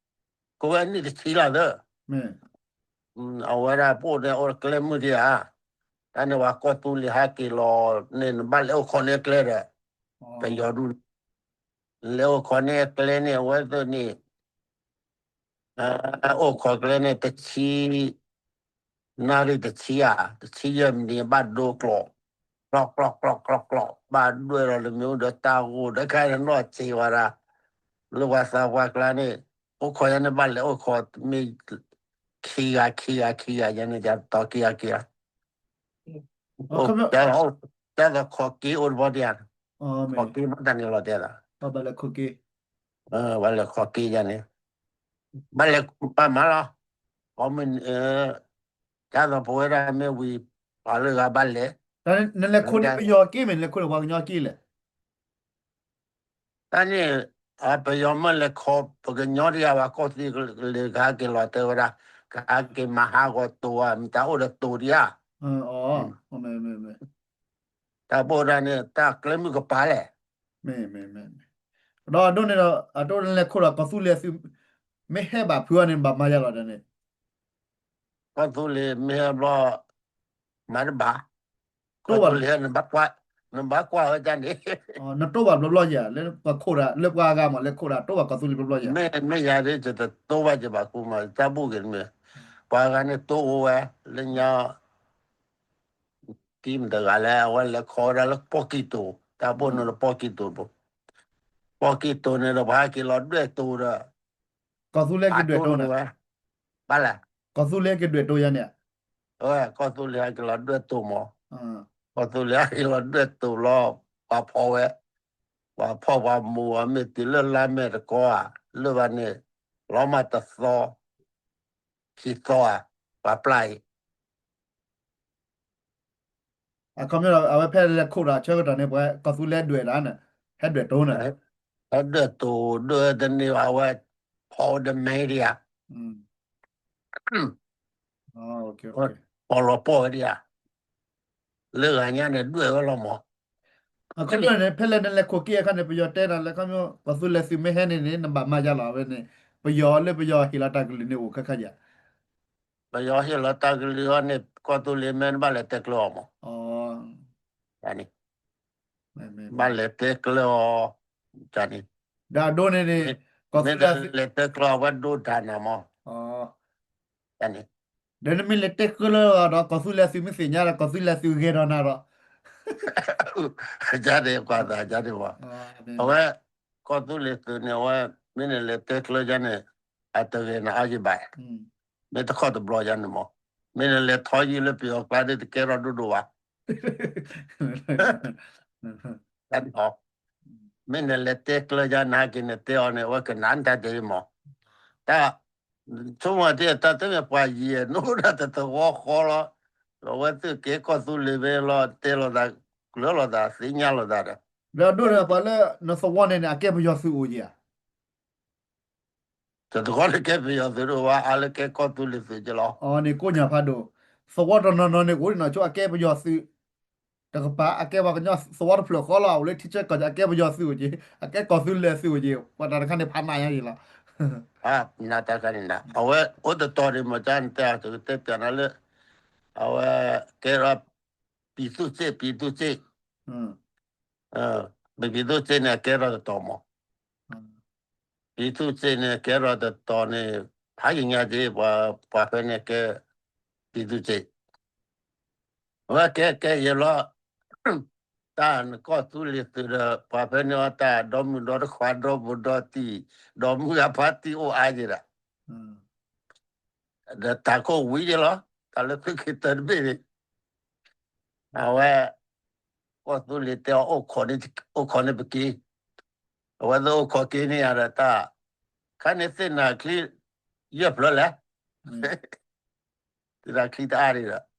ကဝဲနံၣ်တဆံလီၤသၢ, အဝဲဒၣ်ပအိၣ်န့ၣ်အိၣ်တကျဲမုၢ်ဒံးဧါ, တၢ်န့ၣ်ပှၤကီၢ်သူလ့ၤဟဲက့ၤလီၤန့ၣ် နဘၣ်လဲၤအိၣ်ခိးန့ၢ်အကျဲဒီး, ပယီၤဒူ, လဲၤအိၣ်ခိးန့ၢ်အကျဲန့ၣ် အဝဲသ့ၣ်န့ၣ် အိၣ်ခိးကျဲန့ၣ် တဆံ, နၣ်ရံၣ်တဆံဧါ, တဆံယဲၢ်မံးနံး ဘၣ်ဒိကျိး, ကျီကျီကျီကျီကျီ, ဘၣ်ဒွဲၣ်လီၤလၢမ့ၣ်အူဒီးတၢ်ဂိၢ်ဒီးခါန့ၣ်နီၢ်ဆံးဝဲဒၣ်, လၢပှၤသးပှၢ်ကျါန့ၣ်, အိၣ်ခိးယၤန့ၣ် ဘၣ်လဲၤအိၣ်ခိးမ့ၢ်, ခံဂၤခံဂၤခံဂၤယဲန့ၣ် တၢ်ကီခံဂၤခံဂၤ, တၢ်သိးခိးက့အိၣ်တဘျီဒံးဧါ, ခိးက့မ့ၢ်တၢ်န့ၣ်လီၤတဲဒၣ် ဘၣ်လဲၤခိးက့ယန့ၣ်, ဘၣ်လဲၤဘၣ်မၤလီၤ, ကိးမုၢ်, တၢ်သိးပဝဲဒၣ်မ့ၢ်ဝံၤ, ပှၤလၢဂၤဘၣ်လဲၤ, နလဲၤခိးန့ၣ်ပယီၤက့မ့ၢ် နလဲၤခိးန့ၣ်ပှၤကညီက့လဲၣ်, တၢ်န့ၣ်, ပယီၤမ့ၢ်လဲၤခိးပှၤကညီဒံးဧါ ပှၤကီၢ်သူလ့ၤကဟဲက့ၤလီၤတဲဝဲဒၣ်, ကဟဲက့ၤမၤဟးဂီၤတိၤဧါ မ့ၢ်တၢ်အိၣ်ဒီးတိၤဒံးဧါ, တၢ်ဘိၣ်ဒၣ်န့ၣ် တၢ်ကျဲမုၢ်ကပၤလဲၣ်, ဒီးအဒိန့ၣ်ဒီး အဒိန့ၣ်လဲၤခိးဒီးကီၢ်သူလ့ၤသုး, မ့ၢ်ဟဲဘၣ်ဖုးအီၤန့ၣ် ဘၣ်မၤယၤလီၤဒၣ်န့ၣ်, ကီၢ်သူလ့ၤမ့ၢ်ဟဲဘျီ, မၤတဘၣ်, ကီၢ်သူလ့ၤ, နဘၣ်ကွၢ်ဝဲဒၣ်န့ၣ်, နတိၢ်ဘၣ်ဘျီဘျီယၤ လၢပှၤခိးဒၣ် လၢပှၤအဂၤမး လဲၤခိးဒၣ်တိၢ်ဘၣ်ကီၢ်သူလ့ၤဘျီဘျီယၤ, မ့ၢ်ယၤဒ် ယတတိၢ်ဘၣ်ယဘၣ်ဃူမး တၢ်ဘူၣ်က့ၤတမ့ၢ်, ပှၤဂၤန့ၣ်တိၢ်အိၣ်ဝဲ, လၢညါ တံၤမတၤတဂၤလဲၣ် အဝဲလဲၤခိးဝဲဒၣ်လၢပီၣ်ကံၢ်တိၤ, တၢ်ဘိၣ်န့ၣ်လၢပီၣ်ကံၢ်တိၤဘိ, ပီၣ်ကံၢ်တိၤန့ၣ်ဒီး ပှၤဟဲက့ၤလီၤဒွဲၣ်တိၤဒီး, ကီၢ်သူလ့ၤက့ၤဒွဲၣ်တိၤန့ၣ်, ဘၣ်လဲၣ်, ကီၢ်သူလ့ၤက့ၤဒွဲၣ်တိၤယၤန့ၣ်, ကီၢ်သူလ့ၤဟဲက့ၤလီၤဒွဲၣ်တိၤမး, ကီၢ်သူလ့ၤဟဲက့ၤလီၤဒွဲၣ်တိၤလီၤ, ပှၤဖီၣ်ဝဲ, ပှၤဖီၣ်ပှၤမူၤအီၤ မ့ၢ်တုၤလၢလါမဲာ်တကီဧါ, လၢဘၣ်န့ၣ်, လီၤမၢ်တသီ, ခံသီဧါ, ပှၤပျၢ်အံၤ အခီပညီ အဝဲဖဲလဲၤခိးဒီးဆၢကတီၢ်န့ၣ် ပှၤကီၢ်သူလ့ၤဒွဲၣ်တၢ်န့ၣ်, ဟဲဒွဲၣ်တိၤန့ၣ်, ဟဲဒွဲၣ်တိၤဒွဲၣ်တန့ၢ်ဘၣ်ဝဲ, ဖီၣ်ဝဲဒီးမဲဒံးဧါ, ပီၣ်လီၤပီၣ်ဝဲဒံးဧါ, လၢဂၤညါန့ၣ်ဒွဲၣ်ဝဲလီၤမး, အခီပညီန့ၣ် ဖဲလဲၣ်နလဲၤခိးက့အခါန့ၣ် ပယီၤတဲနၤလၢခီပညီ ကီၢ်သူလ့ၤသုးမ့ၢ်ဟဲန့ၣ်န့ၣ် နဘၣ်မၤယၤလီၤဝဲန့ၣ်, ပယီၤလၢပယီၤဟ့ၣ်လီၤတၢ်ကလုၢ်န့ၣ်အိၣ်ခဲခါယၤ ပယီၤဟ့ၣ်လီၤတၢ်ကလုၢ်အီၤန့ၣ် ကီၢ်သူလ့ၤမ့ၢ်နဘၣ်လဲၤတဲကျၢၤအီၤမး, န့ၣ်, ဘၣ်လဲၤတဲကျၢၤအီၤ, န့ၣ်, ဒီးအဒိန့ၣ်န့ၣ်, မ့ၢ်လဲၤတဲကျၢၤအီၤဝဲဒိတၢ်နၤမး, န့ၣ်, ဒီးနမ့ၢ်လဲၤတဲကျၢၤလီၤဒီး ကီၢ်သူလ့ၤသုးမ့ၢ်သ့ၣ်ညါဒီး ကီၢ်သူလ့ၤသုးဂဲၤဒီးနၤဒီး ယၤန့ၣ်ကွၢ်သးယၤန့ၣ်ဝဲ, အဝဲ, ကီၢ်သူလ့ၤသုးန့ၣ် အဝဲ, မ့ၢ်နလဲၤတဲကျၢၤယၤန့ၣ်, အတဂ့ၤနအါယံၤဘၣ်, မ့ၢ်တခီတဘျီယၤန့ၣ်မး, မ့ၢ်နလဲၤထီယံၤလၢပယီၤကျါဒ်တကဲထီၣ်ဒိၣ်ဒိၣ်ဘၣ် မ့ၢ်နလဲၤတဲကျၢၤယၤနဟဲက့ၤနတဲအီၤန့ၣ် အဝဲကနၣ်နတၢ်ဒဲးမး, တၢ်, ဆိကမိၣ်တ့ၢ်တၢ်တမ့ၢ်ပှၤယံၤ နအိၣ်ဒၣ်တသဝီဃီလီၤ, အဝဲသ့ၣ်ကဲကီၢ်သူလ့ၤမ့ၢ်လီၤ တဲလိာ်သး, ကျၢၤလိာ်သး သ့ၣ်ညါလိာ်သးဒီး, ဒီးဒိၣ်ဒီးပှၤလၢနသဝီန့ၣ်န့ၣ် အကဲပယီၤသုးအိၣ်က့ၤဧါ တသဝီန့ၣ်ကဲပယီၤသုးဒိၣ်ဝဲ အါလၢကဲကီၢ်သူလ့ၤသုးက့ၤလီၤ. အန့ၣ်ကိးညါဖးဒိၣ်, သဝီတနီၤနီၤန့ၣ်အိၣ်နီၤ ဆိအကဲပယီၤသုး, တကပၤ အကဲပှၤကညီသဝီတဖျၢၣ်ဃီလီၤ အိၣ်လၢထံဆၢကီၢ်ဆၢ အကဲပယီၤသုးအိၣ်က့ၤ အကဲကီၢ်သူလ့ၤသုးအိၣ်က့ၤ ပှၤတၢ်တခါန့ၣ်ဖးနးညါက့ၤလီၤ. နတၢ်ခါန့ၣ် အဝဲအိၣ်တတီၤဒံးမ့ၢ်ကနတဲအီၤ တကတဲပျးနၤလၢ အဝဲ ကဲထီၣ် ပြည်သူ့စစ် ပြည်သူ့စစ် ပြည်သူ့စစ် န့ၣ် ကဲထီၣ်တတီၤမး ပြည်သူ့စစ် န့ၣ် ကဲထီၣ်တတီၤန့ၣ် ဖးယံာ်ညါက့ ပှၤဖဲန့ၣ်ကဲ ပြည်သူ့စစ် အဝဲကဲကဲယဲလီၤ တၢ်နကီၢ်သူလ့ၤသုးဒီး ပှၤဖဲန့ၣ်အီၤတၢ်ဒီမုၢ်ဒီတခွါဒီဘူးဒီတံၢ် ဒီမုၢ်အဖါတံၢ်အိၣ်အါယဲဒၣ် ဒီးတၢ်ခိၣ်ဝံၤယဲလီၤ တၢ်လၢသုးက့တၢတဘ့ၣ်န့ၣ် အဝဲ ကီၢ်သူလ့ၤတဲအီၤ အိၣ်ခိးန့ၢ်ပက့ၤ အဝဲသ့ၣ်အိၣ်ခိးက့ၤန့ၢ်ယၤဒီးတၢ် ခါန့ၣ်သ့ၣ်နၤချံ ယဲၢ်ဖျၢၣ်လဲၣ် သ့ၣ်နၤချံတအါဒံးဒီး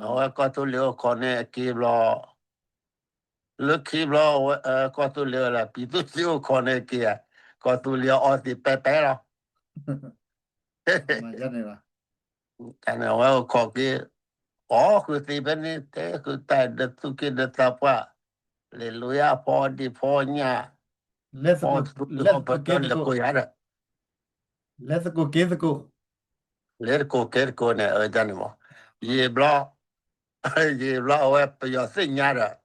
အဝဲကီၢ်သူလ့ၤအိၣ်ခိးန့ၢ်အက့ၤဘျီ လၢခံဘျီ ကီၢ်သူလ့ၤဝဲလၢ ပြည်သူ့စစ် အိၣ်ခိးန့ၢ်အက့ၤဧါ ကီၢ်သူလ့ၤအီသံးပဲပဲလီၤ တၢ်န့ၣ်အဝဲအိၣ်ခိးက့ၤ အီဃုာ်သံးဖဲန့ၣ် တဲဃုာ်တၢ်ဒီးသူၣ်က့ဒီးသးပှၢ် လဲၤလူၤယါဖီဒံးဖီညၣ် ဖီသူၣ်ဖီပၢၤလၢကိးယၤဒီး လဲၤသကိးက့ၤသကိး လဲၤသကိးက့ၤသကိးန့ၣ် အဝဲန့ၣ်မး ယံာ်ဘျီ ယံာ်ဘျီအဝဲပယီၤသ့ၣ်ညါဒီး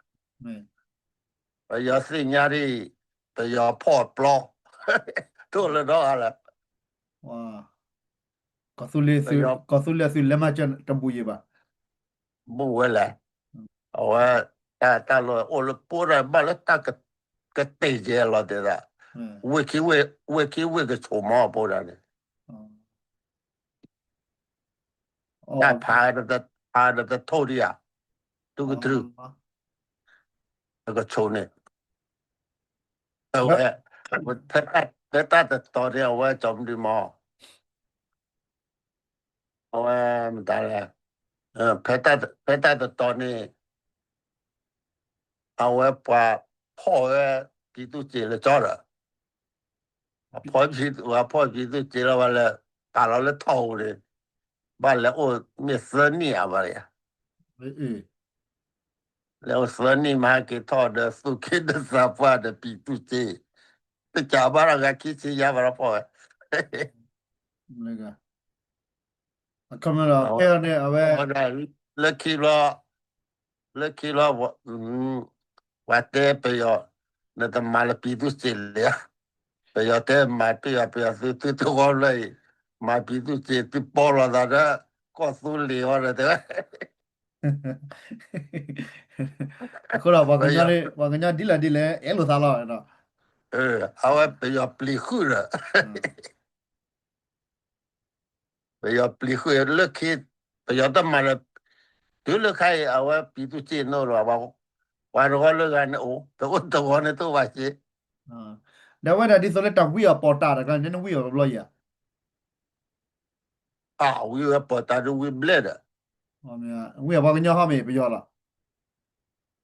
ပယီၤသ့ၣ်ညါဒံး ပယီၤဖီၣ်ပျီ တိၢ်လၢဒီဂၤလၢ ကီၢ်သူလ့ၤသုးလဲၤမၤစၢၤတဘူၣ်ယံၤဘၣ် ဘူးဝဲလဲၣ် အဝဲ တၢ်တၢ်လီၢ်အိၣ်လၢပအိၣ်ဒီးဘၣ်လၢတၢ်ကတဲာ်ကဲလီၤတဲဒၣ် ဝ့ၢ်ခံဝ့ၢ် ဝ့ၢ်ခံဝ့ၢ်ကဆိးမီၤပအိၣ်ဒီးန့ၣ် တၢ်ဖး ဖးဒီးတထိၣ်ဒံးဧါ တုၤကတြူၢ် အကဆိးန့ၣ် အဝဲ ဖဲတၢ်တတီၤန့ၣ် အဝဲကၠီမဒုမီၤ အဝဲမတၤလဲၣ် ဖဲတၢ်တတီၤန့ၣ် အဝဲပှၤဖီၣ်ဝဲ ပြည်သူ့စစ် လၢကၠီဒီး ဖီၣ် ဖီၣ် ပြည်သူ့စစ် လီၤဘၣ်လဲၣ် ပာ်လီၤလၢထီၣ်ဧိၤန့ၣ် ဘၣ်လဲၤအိၣ်မ့ၢ်သၢနံၣ်ဧါဘၣ်ယၤ လဲၤအိၣ်သၢနံၣ်မၤဟဲက့ၤထီၣ်ဒီးသူၣ်က့ဒီးသးပှၢ်ဒီး ပြည်သူ့စစ် တကးဘၣ်ဒီးဂၤခံဆံယါဘၣ်ဒီးဖီၣ်ဝဲ အခီပညီဒီး ဖဲအီၤန့ၣ် အဝဲ လၢခံဘျီ လၢခံဘျီ ပှၤတဲပယီၤ နတမၤလၢ ပြည်သူ့စစ် လၢၤဧါ ပယီၤတဲမၤတ့ၢ်ယၤ ပယီၤသုသုတဂီၤလၢအံၤ မၤ ပြည်သူ့စစ် သုပီလိာ်သးဒီး ကီၢ်သူလ့ၤအီၤဒီးတဲဝဲ အဃိဒီး ပှၤကညီဒ်လဲၣ်ဒ်လဲၣ် အဲၣ်လိာ်သးလီၤ အဝဲပယီၤပျံၤဃုာ်ဒီး ပယီၤပျံၤဃုာ်လၢခံ ပယီၤတမၤလၢ တုၤလၢခါအံၤ အဝဲ ပြည်သူ့စစ် န့ၣ်လီၤ ပှၤတဂီၤလၢဂၤန့ၣ်အိၣ် တအိၣ်တဂီၤန့ၣ်တအိၣ်ဘၣ်စ့ ဒီးအဝဲဒၣ်ဒ်သိးလၢတၢ်ဝံအီၤပီၣ်တၢ်တခါန့ၣ် နဝံအီၤတဘျီယၤ အဝံဝဲပီၣ်တၢ်ဒုးဝံဘျဲၣ်ဒီး ဝံအီၤပှၤကညီဟီမ့ၢ်ပယီၤလီၤ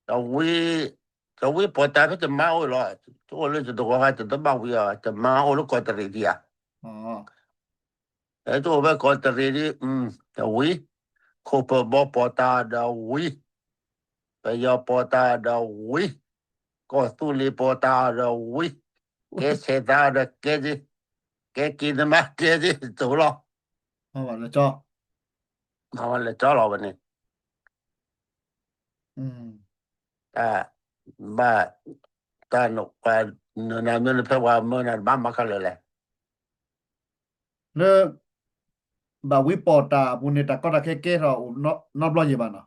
တဝံ တဝံပီၣ်တၢ်ဖဲယမါအိၣ်လီၤ တအိၣ်လၢယတဂီၤခါ ယတဘၣ်ဝံအီၤ ယမါအိၣ်လၢကီၢ်တရံးဒံးဧါ တအိၣ်ဖဲကီၢ်တရံးဒံး တဝံ ခိၣ်ဖၢၣ်ဘီပီၣ်တၢ်ဒီးဝံ ပယီၤပီၣ်တၢ်ဒီးဝံ ကီၢ်သူလ့ၤပီၣ်တၢ်ဒီးဝံ ကဲဆဲးသးဒီးကဲက့ၤ ကဲက့ၤနမါကဲက့ၤ တအိၣ်လီၤ မၤဝဲလဲၤကၠီလီၤဝဲန့ၣ် တၢ် ဘၣ် တၢ် နနၤမ့ၢ်နဖဲပှၤမၢနၤ ဘၣ်မၤခဲလၢာ်လဲၣ် လၢ ဘၣ်ဝံပီၣ်တၢ်အပူၤန့ၣ် တၢ်ကီတၢ်ခဲကဲထီၣ်အိၣ်နီတဘျီယံၤဘၣ်နီၤ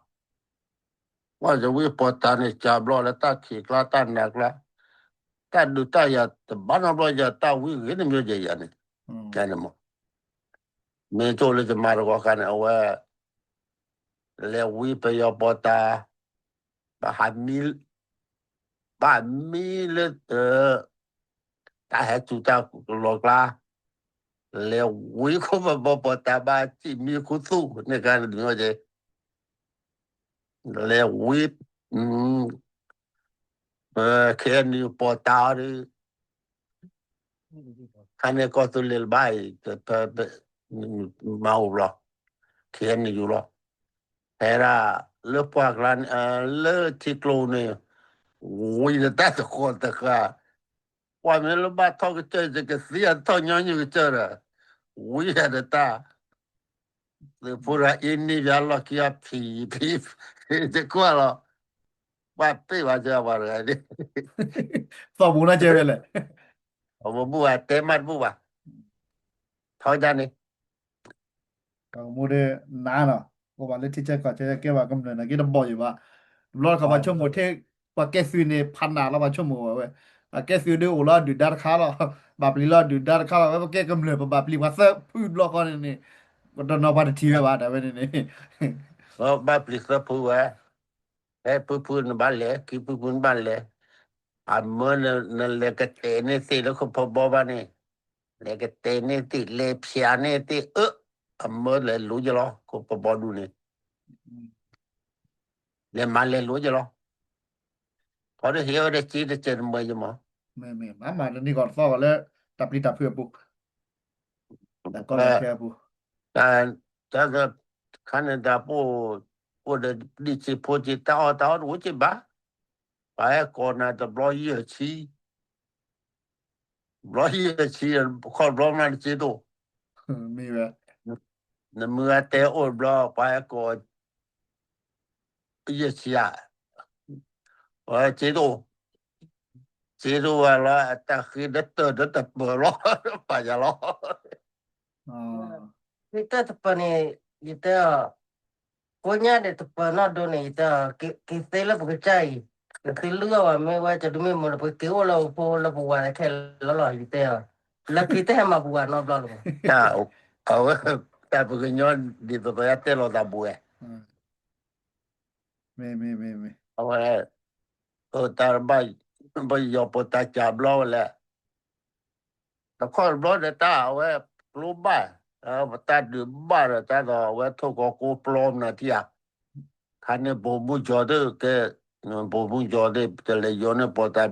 ပှၤယဝံပီၣ်တၢ်န့ၣ် ကၢ်ဘျီလၢတၢ်ခံးကျါ တၢ်နၤကျါ တၢ်ဒုးတၢ်ယၤတဘၣ်နီတဘျီယၤ တၢ်ဝံဂ့ၤန့ၣ်မ့ၢ်ယၤယၤန့ၣ် မ့ၢ်ကၠိလၢယမါတဂီၤခါန့ၣ် အဝဲ လဲၤဝံပယီၤပီၣ်တၢ် ဘၣ်ဟးမံ ဘၣ်မံလၢ တၢ်ဟဲစူၤတၢ်လီၤကျါ လဲၤဝံခိၣ်ဘၣ်ဘီပီၣ်တၢ်ဘၣ်စံၣ်မံခူသူၣ်န့ၣ်ကါန့ၣ် လဲၤဝံ ခဲအံၤန့ၣ်ပီၣ်တၢ်အီၤဒီး ခါန့ၣ်ကီၢ်သူလ့ၤလၢၤဘၣ်အံၤ မၤအိၣ်ဘျီ ခဲအံၤန့ၣ်ယူၤလီၤ ဖဲဒၣ် လၢပှၢ်ကျါန့ၣ် လၢထံကျိန့ၣ် ဝံၤဒီးတၢ်တဃီတဃာ် ပှၤမ့ၢ်လၢဘၣ်ထီၣ်ကစၢၢ် ယကသံအထီၣ်ညီနုၢ်ကစၢၢ်ဒီး ဝံၤဒီးတၢ် သုးဖိရၤအ့န့ၢ်ယၤလီၢ်ခံအဖံးဖံး တကွၢ်လီၤ ပှၤပ့ၢ်ဘၣ်စၢၤပှၤတဂၤန့ၣ် သီၣ်ပူၤနီၢ်ကဲဝဲလဲၣ် အဝဲဘူၣ်ဘၣ်တဲမးတဘူၣ်ဘၣ် ထီဒါန့ၣ် ပှၤကမူဒ်နၤနီၤ အိၣ်ဘၣ်လၢထံဆၢကီၢ်ဆၢ ကဲဘၣ်ကမျၢၢ်နာ်က့တဘီယူၤဘၣ် တဘျီတခီပှၤဆိကမိၣ်ထဲ ပှၤကဲသုးန့ၣ် ဖးနးလီၤ ပှၤဆိကမိၣ်ဝဲ အကဲသုးဒ်အိၣ်လီၤဒုၣ်ဒါတခါလီၤ ဘၣ်ပျံၤလီၤဒုၣ်ဒါတခါလီၤ ဝဲပကဲကမျၢၢ် ပဘၣ်ပျံၤပှၤသၢဖုတဘျီဃီန့ၣ်န့ၣ် တနီၤပှၤတထံၣ်ဝဲဘၣ် တၢ်ဝဲန့ၣ်န့ၣ် ဘၣ်ပျံၤသၢဖုဝဲ ဖဲဖုဖုနဘၣ်လဲၤ ခံဖုဖုနဘၣ်လဲၤ အမၢနလဲၤကတဲာ်န့ၢ်သ့ၣ်လၢခိၣ်ဖီဘီဘၣ်န့ၣ် လဲၤကတဲာ်န့ၢ်သ့ၣ် လဲၤဖျးန့ၢ်သ့ၣ်အၢ အမၢလဲၤလိၤယလီၤ ခိၣ်ဖီဘီဒူၣ်န့ၣ် လဲၤမၤလဲၤလိၤယလီၤ ခီဒ်ဟ့ၣ်ဝဲဒၣ်စ့တစဲးတမၢယမး မ့မ့ၢ်မၤမၤတနံၤဂီၤတသီဂီၤလၢ တၢ်ပျံၤတၢ်ဖုးအပူၤ တၢ်ကီတၢ်ခဲအပူၤ တၢ် တၢ် ခါန့ၣ်တၢ်ပအိၣ် အိၣ်ဒီးဒံၣ်ဆံးဖိဆံး တၢ်အီၣ်တၢ်အီတအိၣ်က့ဘၣ် ပှၤဟဲကိးနၤတဘျီယဲၢ်ဆံ ဘျီယဲၢ်ဆံ ခီၣ်ဘျီမးတက့တအိၣ် မ့ၢ်ဝဲ နမုၢ်ဂၤတဲအိၣ်တဘျီ ပှၤဟဲကိး ယဲၢ်ဆံဧါ ဝဲက့တအိၣ် က့တအိၣ်ဝဲလီၤ အတၢ်ဃ့ဒီတၢၢ်ဒီတပၢၢ်လီၤ ပာ်ယၤလီၤ ဃ့တၢၢ်တပၢၢ်န့ၣ် ယတဲအီၤ ကိးညါဒံးတပၢၢ်နီၢ်ဒိန့ၣ် ယတဲအီၤ က့ၤသ့လၢပကစၢ်အံၤ ကသ့လုၢ်အီၣ်ဝဲမ့ၢ်ဝဲ ကဒုမ့ၢ်မ့ၢ်ဒီး ပက့ၤအိၣ်လၢပဖိလၢပဝၤခဲလၢာ်လီၤ ယတဲအီၤ လၢခံတဟဲမၤပဝၤနီတဘျီလၢၤဘၣ် အဝဲ တၢ်ပကညီဒ်သိးသိးယတဲလီၤသးဘူးဝဲ မ့မ့မ့မ့ အဝဲ တၢ်ဘၣ် ပယီၤပတၢ်ကၢ်ဘျီဝဲလဲၣ် တခီတဘျီဒီးတၢ်အဝဲကျိဘၣ် ပတၢ်ဒုးဘၣ်ဒီးတၢ်ဒီးအဝဲထိၣ်ကီကိပျီမနုၤထံၣ်ဧါ ခါန့ၣ် ဗိုလ်မှူးချုပ်သ့ၣ်ကဲ ဗိုလ်မှူးချုပ်သ့ၣ် တလဲၤယိၤန့ၣ်ပတၢ်ကၢ်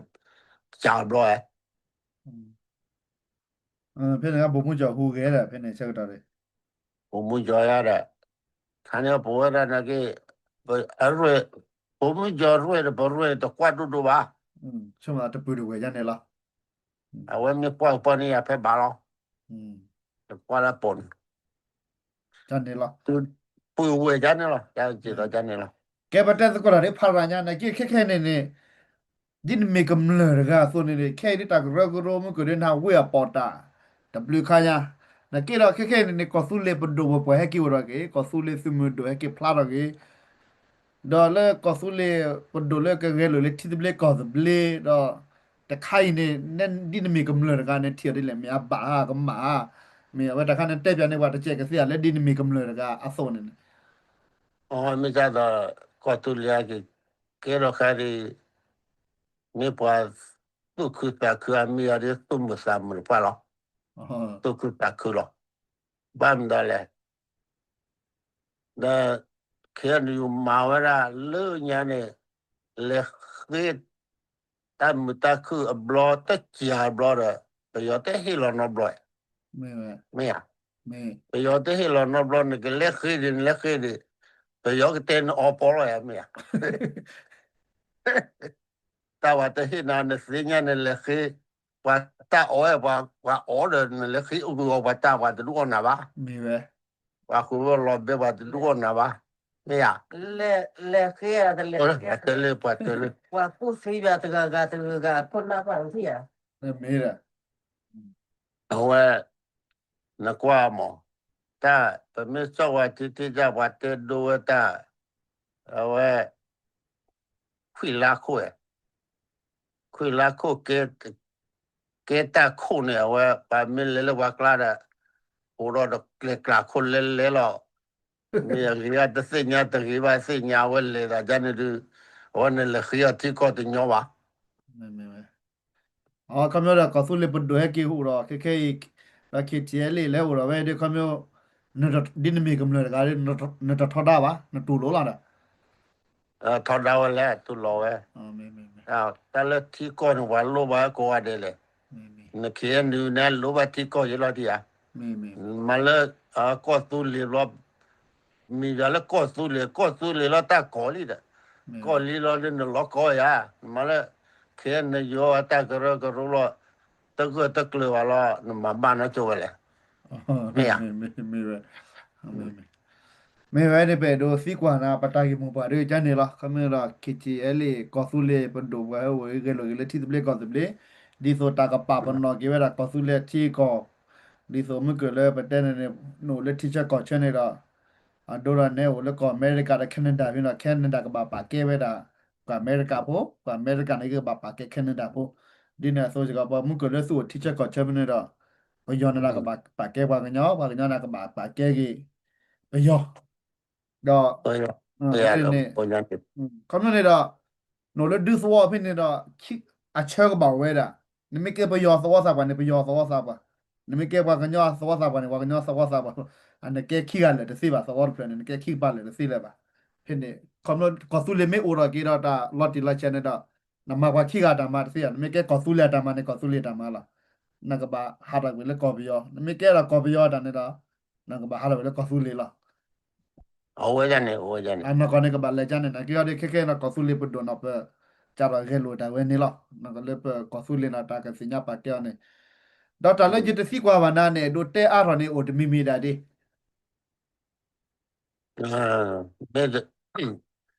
ဘျီဧါ ဖဲန့ၣ် ဗိုလ်မှူးချုပ်ဟူးဂဲၤဒီး ဖဲန့ၣ်ဆၢကတီၢ်န့ၣ် ဗိုလ်မှူးချုပ်ယါဒီး ခါန့ၣ်ပဝဲဒၣ်နာ်က့ အရွဲၣ် ဗိုလ်မှူးချုပ်ရွဲၣ်ဒီး ပရွဲၣ်တကွၢ်ဒိၣ်ဒိၣ်ဘၣ် ဆိကမိၣ်တပုၢ်တဝဲၢ်ယါန့ၣ်လီၤ အဝဲမ့ၢ်ပှၢ်ကပီၤန့ၣ်ယါဖဲဘၣ်လီၤ တကွၢ်လၢပိာ်န့ၣ် ယါန့ၣ်လီၤ ပုၢ်ဝဲၢ်ယါန့ၣ်လီၤ ယါက့ၤဒီးယါန့ၣ်လီၤ ကဲပတဲသကိးတၢ်ဒ်ဖးရၤညါ နာ်က့ခဲခဲန့ၣ်န့ၣ် ဒ်နမ့ၢ်ကမျၢၢ်တဂၤအသိးန့ၣ်န့ၣ် ခဲအံၤဒ်တၢ်ကရၢကရိမုၢ်ကဒုနဟးဝ့ၢ်အပီးတၢ် တဘျုးခါညါ နာ်က့ဒီးခဲခဲန့ၣ်န့ၣ် ကီၢ်သူလ့ၤပဒိၣ်ပပှၤဟဲက့ၤအိၣ်ထီၣ်က့ၤ ကီၢ်သူလ့ၤသုးမုၢ်ဒိၣ်ဟဲက့ၤဖျါထီၣ်က့ၤ ဒီးလၢကီၢ်သူလ့ၤပဒိၣ်လၢကဂဲၤလိာ်လၢထံသဘျ့ကီၢ်သဘျ့ ဒီးတခါအံၤန့ၣ် ဒ်နမ့ၢ်ကမျၢၢ်တဂၤန့ၣ် ထံၣ်အီၤဒ်လဲၣ် မ့ၢ်အဘၣ်ဧါကမၣ်ဧါ မ့ၢ်အဝဲတခါန့ၣ်တဲပၠးန့ၢ်ပှၤတစဲးကသ့ဧါ လၢဒ်နမ့ၢ်ကမျၢၢ်တဂၤအသိးန့ၣ်န့ၣ် အမ့ၢ်ဒ်သိး ကီၢ်သူလ့ၤအက့ၤ ကဲထီၣ်ခါဒ် မ့ၢ်ပှၤသူၣ်ခုသးခုအမ့ၢ်အီၤဒ်သူၣ်မုာ်သးမုာ်တဖၣ်လီၤ. သူၣ်ခုသးခုလီၤ. ဘၣ်မနုၤလဲၣ်. ဒီး ခဲအံၤမၤဝဲဒၣ်လၢညါန့ၣ် လဲၤဃ့ တၢ်မုာ်တၢ်ခုၣ်အဘျီ တစှၤအဘျီဒီး ပယီၤတဟ့ၣ်လီၤနီတဘျီ. မ့ၢ်ဧါ. ပယီၤတဟ့ၣ်လီၤနီတဘျီ နကလဲၤဃ့ဒံး နလဲၤဃ့ဒံး ပယီၤကတဲနအီပီလီၤဧါ မ့ၢ်ဧါ. တၢ်ပှၤတဟ့ၣ်နၤ နသ့ၣ်ညါနလဲၤဃ့ ပှၤတၢ်အီၣ်ဝဲ ပှၤအီၣ်ဒီး နလဲၤဃ့အီၣ်ပှၤတၢ် ပှၤတဒူၣ်အီၣ်နၤဘၣ်. ပှၤဃုာ်ဝဲလီၤဘဲ ပှၤတဒူၣ်အီၣ်နၤဘၣ်. မ့ၢ်ဧါ. လဲၤဃ့ တလၢပှၤတလၢ ပှၤကူၣ်သံယၤတဂၤဂၤတဂၤဂၤ အခိၣ်နၢ်ပှၤထံၣ်ဧါ. အဝဲ နကွၢ်မး တၢ် ပမ့ၢ်စီၣ်ဝဲထံထံၣ်တၢ် ပှၤတဲဒိဝဲတၢ် အဝဲ ခွံလါခိၣ် ခွံလါခိၣ် ကဲတၢ်ခိၣ်န့ၣ် အဝဲ ပှၤမ့ၢ်လဲၤလၢပှၤကျါဒီး အိၣ်ဒီးတကျဲၤကျါခိၣ်လဲၤလဲၤလီၤ. မ့ၢ်အဂ့ၤ တသ့ၣ်ညါတဂ့ၤဘၣ် သ့ၣ်ညါအဝဲလဲၤသးဒ်န့ၣ်ဒုး အဝဲန့ၣ်လဲၤဃ့အီၤထံကီၢ်တညီဘၣ်. အခီပညီဒီး ကီၢ်သူလ့ၤပဒိၣ်ဟဲက့ၤအိၣ်ဒီး ခဲခဲအံၤ ဒီး KTLA လဲၤအိၣ်ဒီးဝဲဒ်ခီပညီ ဒ်နမ့ၢ်ကမျၢၢ်တဂၤဒီး နတထီဒါဘၣ် နတူၢ်လိာ်လီၤဒီး ထီဒါဝဲလဲၣ် တူၢ်လိာ်ဝဲ တၢ်လၢထံကီၢ်န့ၣ် ပှၤလိၣ်ဘၣ်ကိးဂၤဒဲးလဲၣ်. န KNU န့ၣ် လိၣ်ဘၣ်ထံကီၢ်ယဲလီၤတံၢ်ဧါ. မ့ၢ်လၢ ကီၢ်သူလ့ၤဘျီ မ့ၢ်ယၤလၢကီၢ်သူလ့ၤ ကီၢ်သူလ့ၤလီၤတၢ်ကီၢ်လံဒီး ကီၢ်လံလီၤလၢနလီၤကီၢ်ဧါ. မ့ၢ်လၢ KNU အတၢ်ကရၢကရိလီၤ တဂၢၢ်တကျၢၤဘၣ်လီၤ နမၤဘၣ်နီၢ်ကၠိဝဲလဲၣ်, မ့ၢ်ဧါ. မ့ၢ်ဝဲန့ၣ် ပအဲၣ်ဒိးသံကွၢ်နၤ ပတၢ်ဂ့ၢ်မိၢ်ပှၢ်ဒ်ကန့ၣ်လီၤ. ခီမ့ၢ်ဒီး ခ့ၣ်ထံၣ်အဲလ့ၣ် ကီၢ်သူလ့ၤပဒိၣ်ပှၤဟဲအိၣ်ဂဲၤလိာ်က့ၤလၢထံသဘျ့ကီၢ်သဘျ့, ဒ်သိးတၢ်ကပာ်ပနီၣ်က့ၤဝဲဒၣ်ကီၢ်သူလ့ၤထံကီၢ်, ဒ်သိးမုၢ်ကၢၢ်လၢပတဲန့ၣ်န့ၣ် နအိၣ်လၢထံဆၢကီၢ်ဆၢန့ၣ်ဒီး အဒိဒီးနဲအိၣ်လၢကီၢ်အမဲရကၤဒီး Canada ဖဲန့ၣ်ဒီး Canada ကဘၣ်ပာ်ကဲဝဲဒၣ် ပှၤအမဲရကၤဖိ, ပှၤအမဲရကၤန့ၣ်ကဘၣ်ပာ်ကဲ Canada ဖိ, ဒ်န့ၣ်အသိးစ့ၢ်ကီး ပှၤမုၢ်ကၢၢ်လၢသုအိၣ်ထံဆၢကီၢ်ဆၢဖဲန့ၣ်ဒီး ပယီၤန့ၣ်ဒီးကဘၣ်ပာ်ကဲပှၤကညီ, ပှၤကညီန့ၣ်ကဘၣ်ပာ်ကဲက့ၤ ပယီၤ, ဒီး ဖဲန့ၣ်န့ၣ် ခီမ့ၢ်န့ၣ်ဒီး နအိၣ်လၢဒူသဝီဖဲန့ၣ်ဒီး အဆၢကဘၣ်ဝဲဒၣ်, နမ့ၢ်ကဲပယီၤသဝီသးပှၢ်န့ၣ် ပယီၤသဝီသးပှၢ်, နမ့ၢ်ကဲပှၤကညီသဝီသးပှၢ်န့ၣ် ပှၤကညီသဝီသးပှၢ်, အနကဲခံဂၤလၢာ်တသ့ဘၣ် သဝီတဖျၢၣ်န့ၣ် နကဲခံကပၤလၢာ်တသ့လၢၤဘၣ်. ဖဲန့ၣ် ခီဖျိကီၢ်သူလ့ၤမ့ၢ်အိၣ်ထီၣ်က့ၤဒီးတၢ်လီၤတံၢ်လီၤဆဲးန့ၣ်ဒီး နမၤပှၤခံဂၤတၢ်မၤတသ့ဘၣ်, နမ့ၢ်ကဲကီၢ်သူလ့ၤအတၢ်မၤန့ၣ် ကီၢ်သူလ့ၤတၢ်မၤလီၤ. နကဘၣ်ဟးထီၣ်ကွံာ်လၢကီၢ်ပယီၤ, နမ့ၢ်ကဲဒီးကီၢ်ပယီၤတၢ်န့ၣ်ဒီး နကဘၣ်ဟးထီၣ်ကွံာ်လၢကီၢ်သူလ့ၤလီၤ. အဝဲန့ၣ် အဝဲန့ၣ် အနီၢ်ကီၢ်န့ၣ် ကဘၣ်လဲၤကန့ၣ် နက့ၤအီၤဒ်ခဲခဲနီၢ်ကီၢ်သူလ့ၤပဒိၣ်နီၢ်ပၢၢ် ကဒီးဂဲၤလိာ်တၢ်ဝဲန့ၣ်လီၤ. နကလၢပကီၢ်သူလ့ၤနီၢ်တၢ်ကသ့ၣ်ညါပာ်ကဲအီၤန့ၣ်, ဒီးတၢ်လၢယတသံကွၢ်ဘၣ်နၤန့ၣ် အဲၣ်ဒိးတဲအါထီၣ်န့ၣ် အိၣ်တမံၤမံၤဒၣ်ဒ့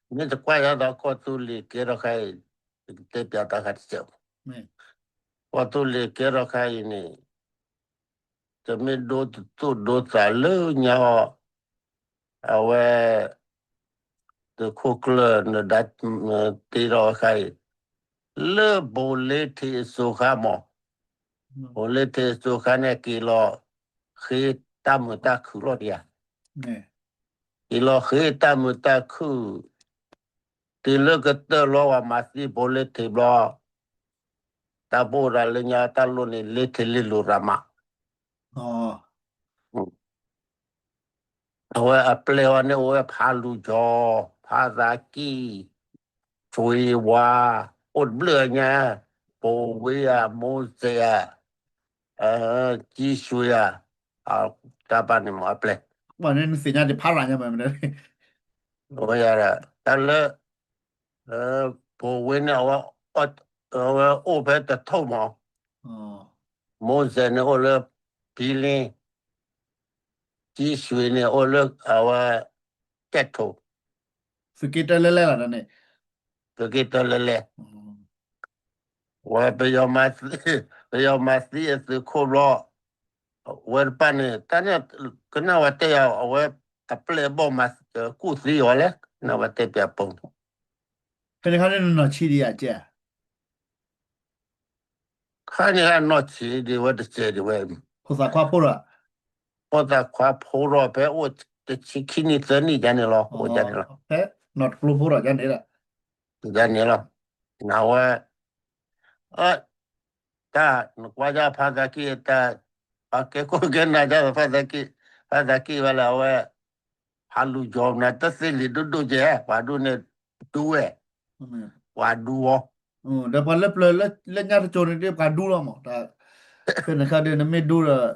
မ့ၢ်တကွၢ်ယၤဒီးကီၢ်သူလ့ၤကဲထီၣ်ခါအံၤ, တဲပျးတၢ်ခါတစဲး, ကီၢ်သူလ့ၤကဲထီၣ်ခါအံၤန့ၣ်, တမ့ၢ်ဒိတသိၣ်ဒိသးလၢညါအီၤ, အဝဲ သုးခိၣ်ကျၢၢ် နဒါတ့ထီၣ်အခါအံၤ, လၢဘိၣ်လ့ထံးအစိၤခါမး, ဘိၣ်လ့ထံးအစိၤခါန့ၣ် က့ၤလီၤဃ့တၢ်မုာ်တၢ်ခုၣ်လီၤဒံးဧါ, က့ၤလီၤဃ့တၢ်မုာ်တၢ်ခုၣ်, တုၤလၢကတၢၢ်လီၤဝဲမၤသံဘိၣ်လ့ထံးဘျီ, တၢ်ဘိၣ်ဒၣ်လၢညါတၢ်လိၣ်န့ၣ် လ့ထံးလ့လိာ်ရၤမး အဝဲအပျဲၢ်အီၤန့ၣ် အိၣ်ဝဲဖးလူၤကီၤ, ဖးသးကံၢ်, ဆွ့ဝါ, အိၣ်တဘျုးညါ, ဘိဝ့ဧါ, မိစဲးဧါ, ကံဆွ့ဧါ, တၢ်ပာ်န့ၣ်မ့ၢ်အပျဲၢ်, ပှၤန့ၣ်နသ့ၣ်ညါဒံးဖးရၤညါမ့ၢ်, အဝဲဒၣ် တၢ်လၢ ဘိဝ့န့ၣ် အဝဲအိၣ်ဖဲတထိၣ်မး, မိစဲးန့ၣ်အိၣ်လၢ ဘံလ့, ကံဆွ့န့ၣ်အိၣ်လၢအဝဲ ကဲးထိၣ်, သုးက့တၢလဲလဲလီၤန့ၣ်, သုးက့တၢလဲလဲ, ဝဲ ပယီၤမၤသံအသုးခိၣ်ဘျီ, ဝဲတပၢ်န့ၣ် တၢ်န့ၣ် ကနၣ်ဝဲတဲယၤ အဝဲအပျဲၢ်အဘီၣ်မၤကူၣ်သံအီၤလဲၣ်, ကနၣ်ဝဲတဲပျးပိာ်န့ၣ် ဖဲန့ၣ်ခါန့ၣ်နနီၢ်ဆံးဒံးဧါ, ကဲ ခါန့ၣ်နီၢ်ဆံးဒံးဝဲတစဲးဒံးဝဲ, ဖိသၣ်ခွါဖိဒီး, ဖိသၣ်ခွါဖိဒီး ဖဲအိၣ်တဆံခံနံၣ်သၢနံၣ်ယါန့ၣ်လီၤ, အိၣ်ယါန့ၣ်လီၤ, ဖဲနီၢ်တကျိဖိဒီးယါန့ၣ်လီၤ, ယါန့ၣ်လီၤ, နဝဲ တၢ် နကွၢ်ယါဖးသးကံၢ်တၢ်, ပှၤကဲခိၣ်ကဲနၢ်ယါ ဖးသးကံၢ်, ဖးသးကံၢ်ဝဲလၢအဝဲ ဖးလူၤကီၤနၤ တသ့လံာ်ဒိၣ်ဒိၣ်ကဲ, ပှၤဒူန့ၣ် ဒူဝဲ, ပှၤဒူအီၤ, ဒီးပှၤလၢပျၢၤလၢညါတကၠိၤန့ၣ်ဒ်ပှၤဒူလီၤမး, ဖဲန့ၣ်ခါဒ်နမ့ၢ်ဒူဒီး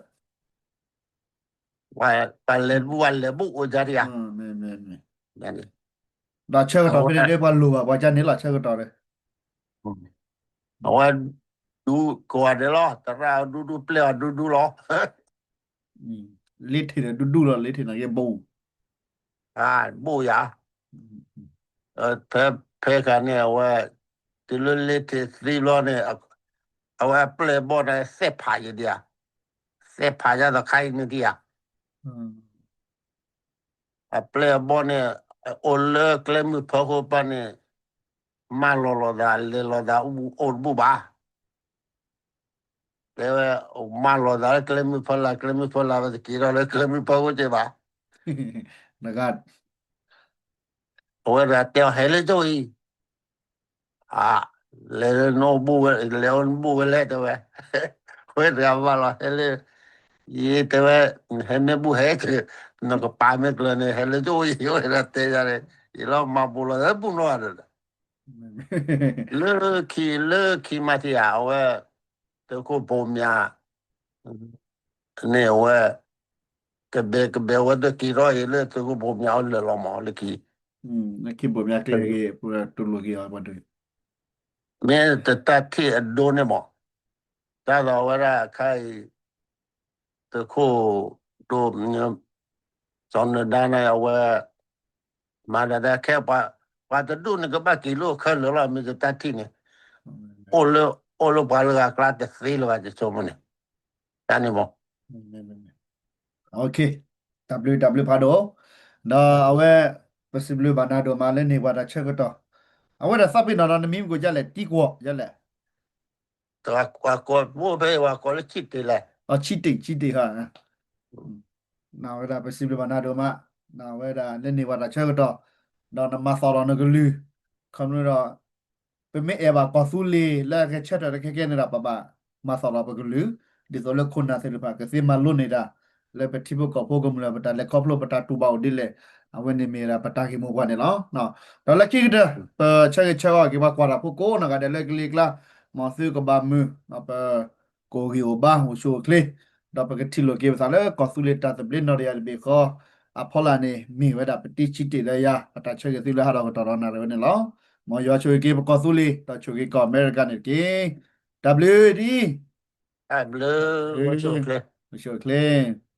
ပှၤလဲၤဘူၣ် ပှၤလဲၤဘူၣ်အိၣ်ယါဒံးဧါ, ဒီးဆၢကတီၢ်ဖဲန့ၣ်ဒ်ပှၤလိၣ်ဘၣ်ပှၤယါန့ၣ်လီၤ ဆၢကတီၢ်ဒီး အဝဲ ဒူကိးဂၤဒဲးလီၤ, သရၣ်ဒူဒူ ပျဲၢ်အီၤဒူဒူလီၤ, လ့ထံၣ်ဒီးဒူဒူလီၤ, လ့ထံၣ်န့ၣ်က့ၤဘိၣ်, ဘိၣ်ယၤ, ဖဲ ဖဲခါန့ၣ် အဝဲ တုၤလၢလ့ထံၣ်သံဘျီန့ၣ် အဝဲအပျဲၢ်အဘီၣ်န့ၣ် သဲးဖးယံၤဒံးဧါ, သဲးဖးယါဒီးခါအံၤန့ၣ်ဒံးဧါ အပျဲၢ်အဘီၣ်န့ၣ် အိၣ်လၢကျဲမုၢ်ဖၢခိၣ်ပၢ်န့ၣ် မၢလီၤလိာ်သး လဲၤလိာ်သး အိၣ်တဘူၣ်ဘၣ်. တဲဝဲ မၢလီၤသးလၢကျဲမုၢ်ဖၢလာ် ကျဲမုၢ်ဖၢလာ် ဝဲတက့ၤထီၣ်လၢကျဲမုၢ်ဖၢခိ�်က့ၤဘၣ်. အဝဲဒၣ်တဲအီၤ ဟဲလၢကၠိအံၤ အ လဲၤလၢနအိၣ်ဘူၣ်ဝဲ လဲၤအိၣ်နဘူၣ်ဝဲလဲၣ် တဲဝဲ. ဝဲတဂၤဘၣ်လီၤ ဟဲလၢ ယတဲဝဲ ဟဲမ့ၢ်ဘူၣ်ဟဲက့ၤ နကပာ်မ့ၢ်ကျၢၤန့ၣ် ဟဲလၢကၠိအံၤ ဝဲဒၣ်တဲယၤန့ၣ် ယလီၤမၤဘူးလီၤ ဟဲဘူၣ်နီၢ်ဒီး လၢခံ လၢခံမးထံၣ်ဧါ အဝဲ သုးခိၣ်ဘိမၠး န့ၣ်အဝဲ ကဘဲကဘဲ အဝဲတက့ၤထီၣ်အံၤလၢသုးခိၣ်ဘိမၠးအအိၣ်လၢာ်လီၤမး လၢခံ လၢခံဘိမၠးကျဲဂ့ၤ ပတူၢ်လိာ်က့ၤအီၤ မ့ၢ်တတၢ်ထံၣ်အဒိန့ၣ်မး ဒ်သိးအဝဲဒၣ်ခဲအံၤ သုးခိၣ်ဒိၣ် စီၤနၢၤဒါန့ၣ် အဝဲ မၤဒၣ်ဒၣ်ခဲ ပှၤတဒူၣ်န့ၣ် ကဘၣ်က့ၤလၢခဲလၢာ်လီၤ မ့ၢ်တတၢ်ထံၣ်န့ၣ် အိၣ်လၢ အိၣ်လၢပှၤလၢဂၤကျါတသ့လၢၤဘၣ် ယဆိကမိၣ်န့ၣ် တၢ်န့ၣ်မ့ၢ် တၢ်ဘျုးတၢ်ဘျုးဖးဒိၣ်, ဒီးအဝဲ ပစံးဘျုးဘၣ်နၤဒိၣ်မးလၢန့ၢ်ပှၤတၢ်ဆၢကတီၢ်, အဝဲဒၣ်သးပ့ၤနီၣ်ဒီးနမံၤမ့ၢ်ကိးဒ်လဲၣ် တံကွီၢ်ဒ်လဲၣ်, ပှၤကိးဖဲပှၤကိးလၢဆံတ့ၢ်လဲၣ်, ဆံတ့ၢ် ဆံတ့ၢ်ဟါ, အဝဲဒၣ်ပစံးဘျုးဘၣ်နၤဒိၣ်မး, အဝဲဒၣ်လၢန့ၢ်ပှၤတၢ်ဆၢကတီၢ်, ဒီးနမၤသီၣ်ဒီးနကလုၢ်, ခီဖျိဒီး ပမ့ၢ်အဲၣ်ဘၣ်ကီၢ်သူလ့ၤလၢအဂဲၤဆၢထၢၣ်တခဲကဲန့ၣ်ဒီး ပဘၣ်မၤသီၣ်လီၤပကလုၢ်, ဒ်သိးလၢခိၣ်နၢ်သ့ၣ်တဖၣ် ကသ့မၤလိန့ၢ်တၢ် လၢပထံဖိကီၢ်ဖိကမျၢၢ် ပတၢ်လဲၤခီဖျိ ပတၢ်တူၢ်ဘၣ်အိၣ်ဒ်လဲၣ်, အဝဲန့ၣ်မ့ၢ်ဝဲဒၣ်ပတၢ်ဂ့ၢ်မိၢ်ပှၢ်န့ၣ်လီၤ. ဒီးလၢခံကတၢၢ် ပဆၢဂ့ၤဆၢဝါက့ၤပှၤကွၢ်တၢ်ဖိကိးနီၢ်ဂၤဒဲးလၢကလံၤကျါ, မ်သုကဘၣ်မုာ်, ပ ကအိၣ်ဂံၢ်အိၣ်ဘါ အိၣ်ဆူၣ်အိၣ်ချ့, ဒီးပကထံၣ်လိာ်က့ၤပသးလၢကီၢ်သူလ့ၤတၢ်သဘျ့နီၢ်တယၢ်တဘ့ၣ်ဃီအဖီလာ်န့ၣ် မ့ၢ်ဝဲဒၣ်ပတံၤဆံတ့ၢ်လၢယၤ အတၢ်ဆၢဂ့ၤသုလၢဟးထီၣ်ကတီၢ်ဒီးနၣ်ရံၣ်ဝဲန့ၣ်လီၤ. မ်ယွၤဆိၣ်ဂ့ၤက့ၤပကီၢ်သူလ့ၤ ဒီးဆိၣ်ဂ့ၤက့ၤကီၢ်အမဲရကၤန့ၣ်တက့ၢ်. တၢ်ဘျုးဒ် အိၣ်ဆူၣ်အိၣ်ချ့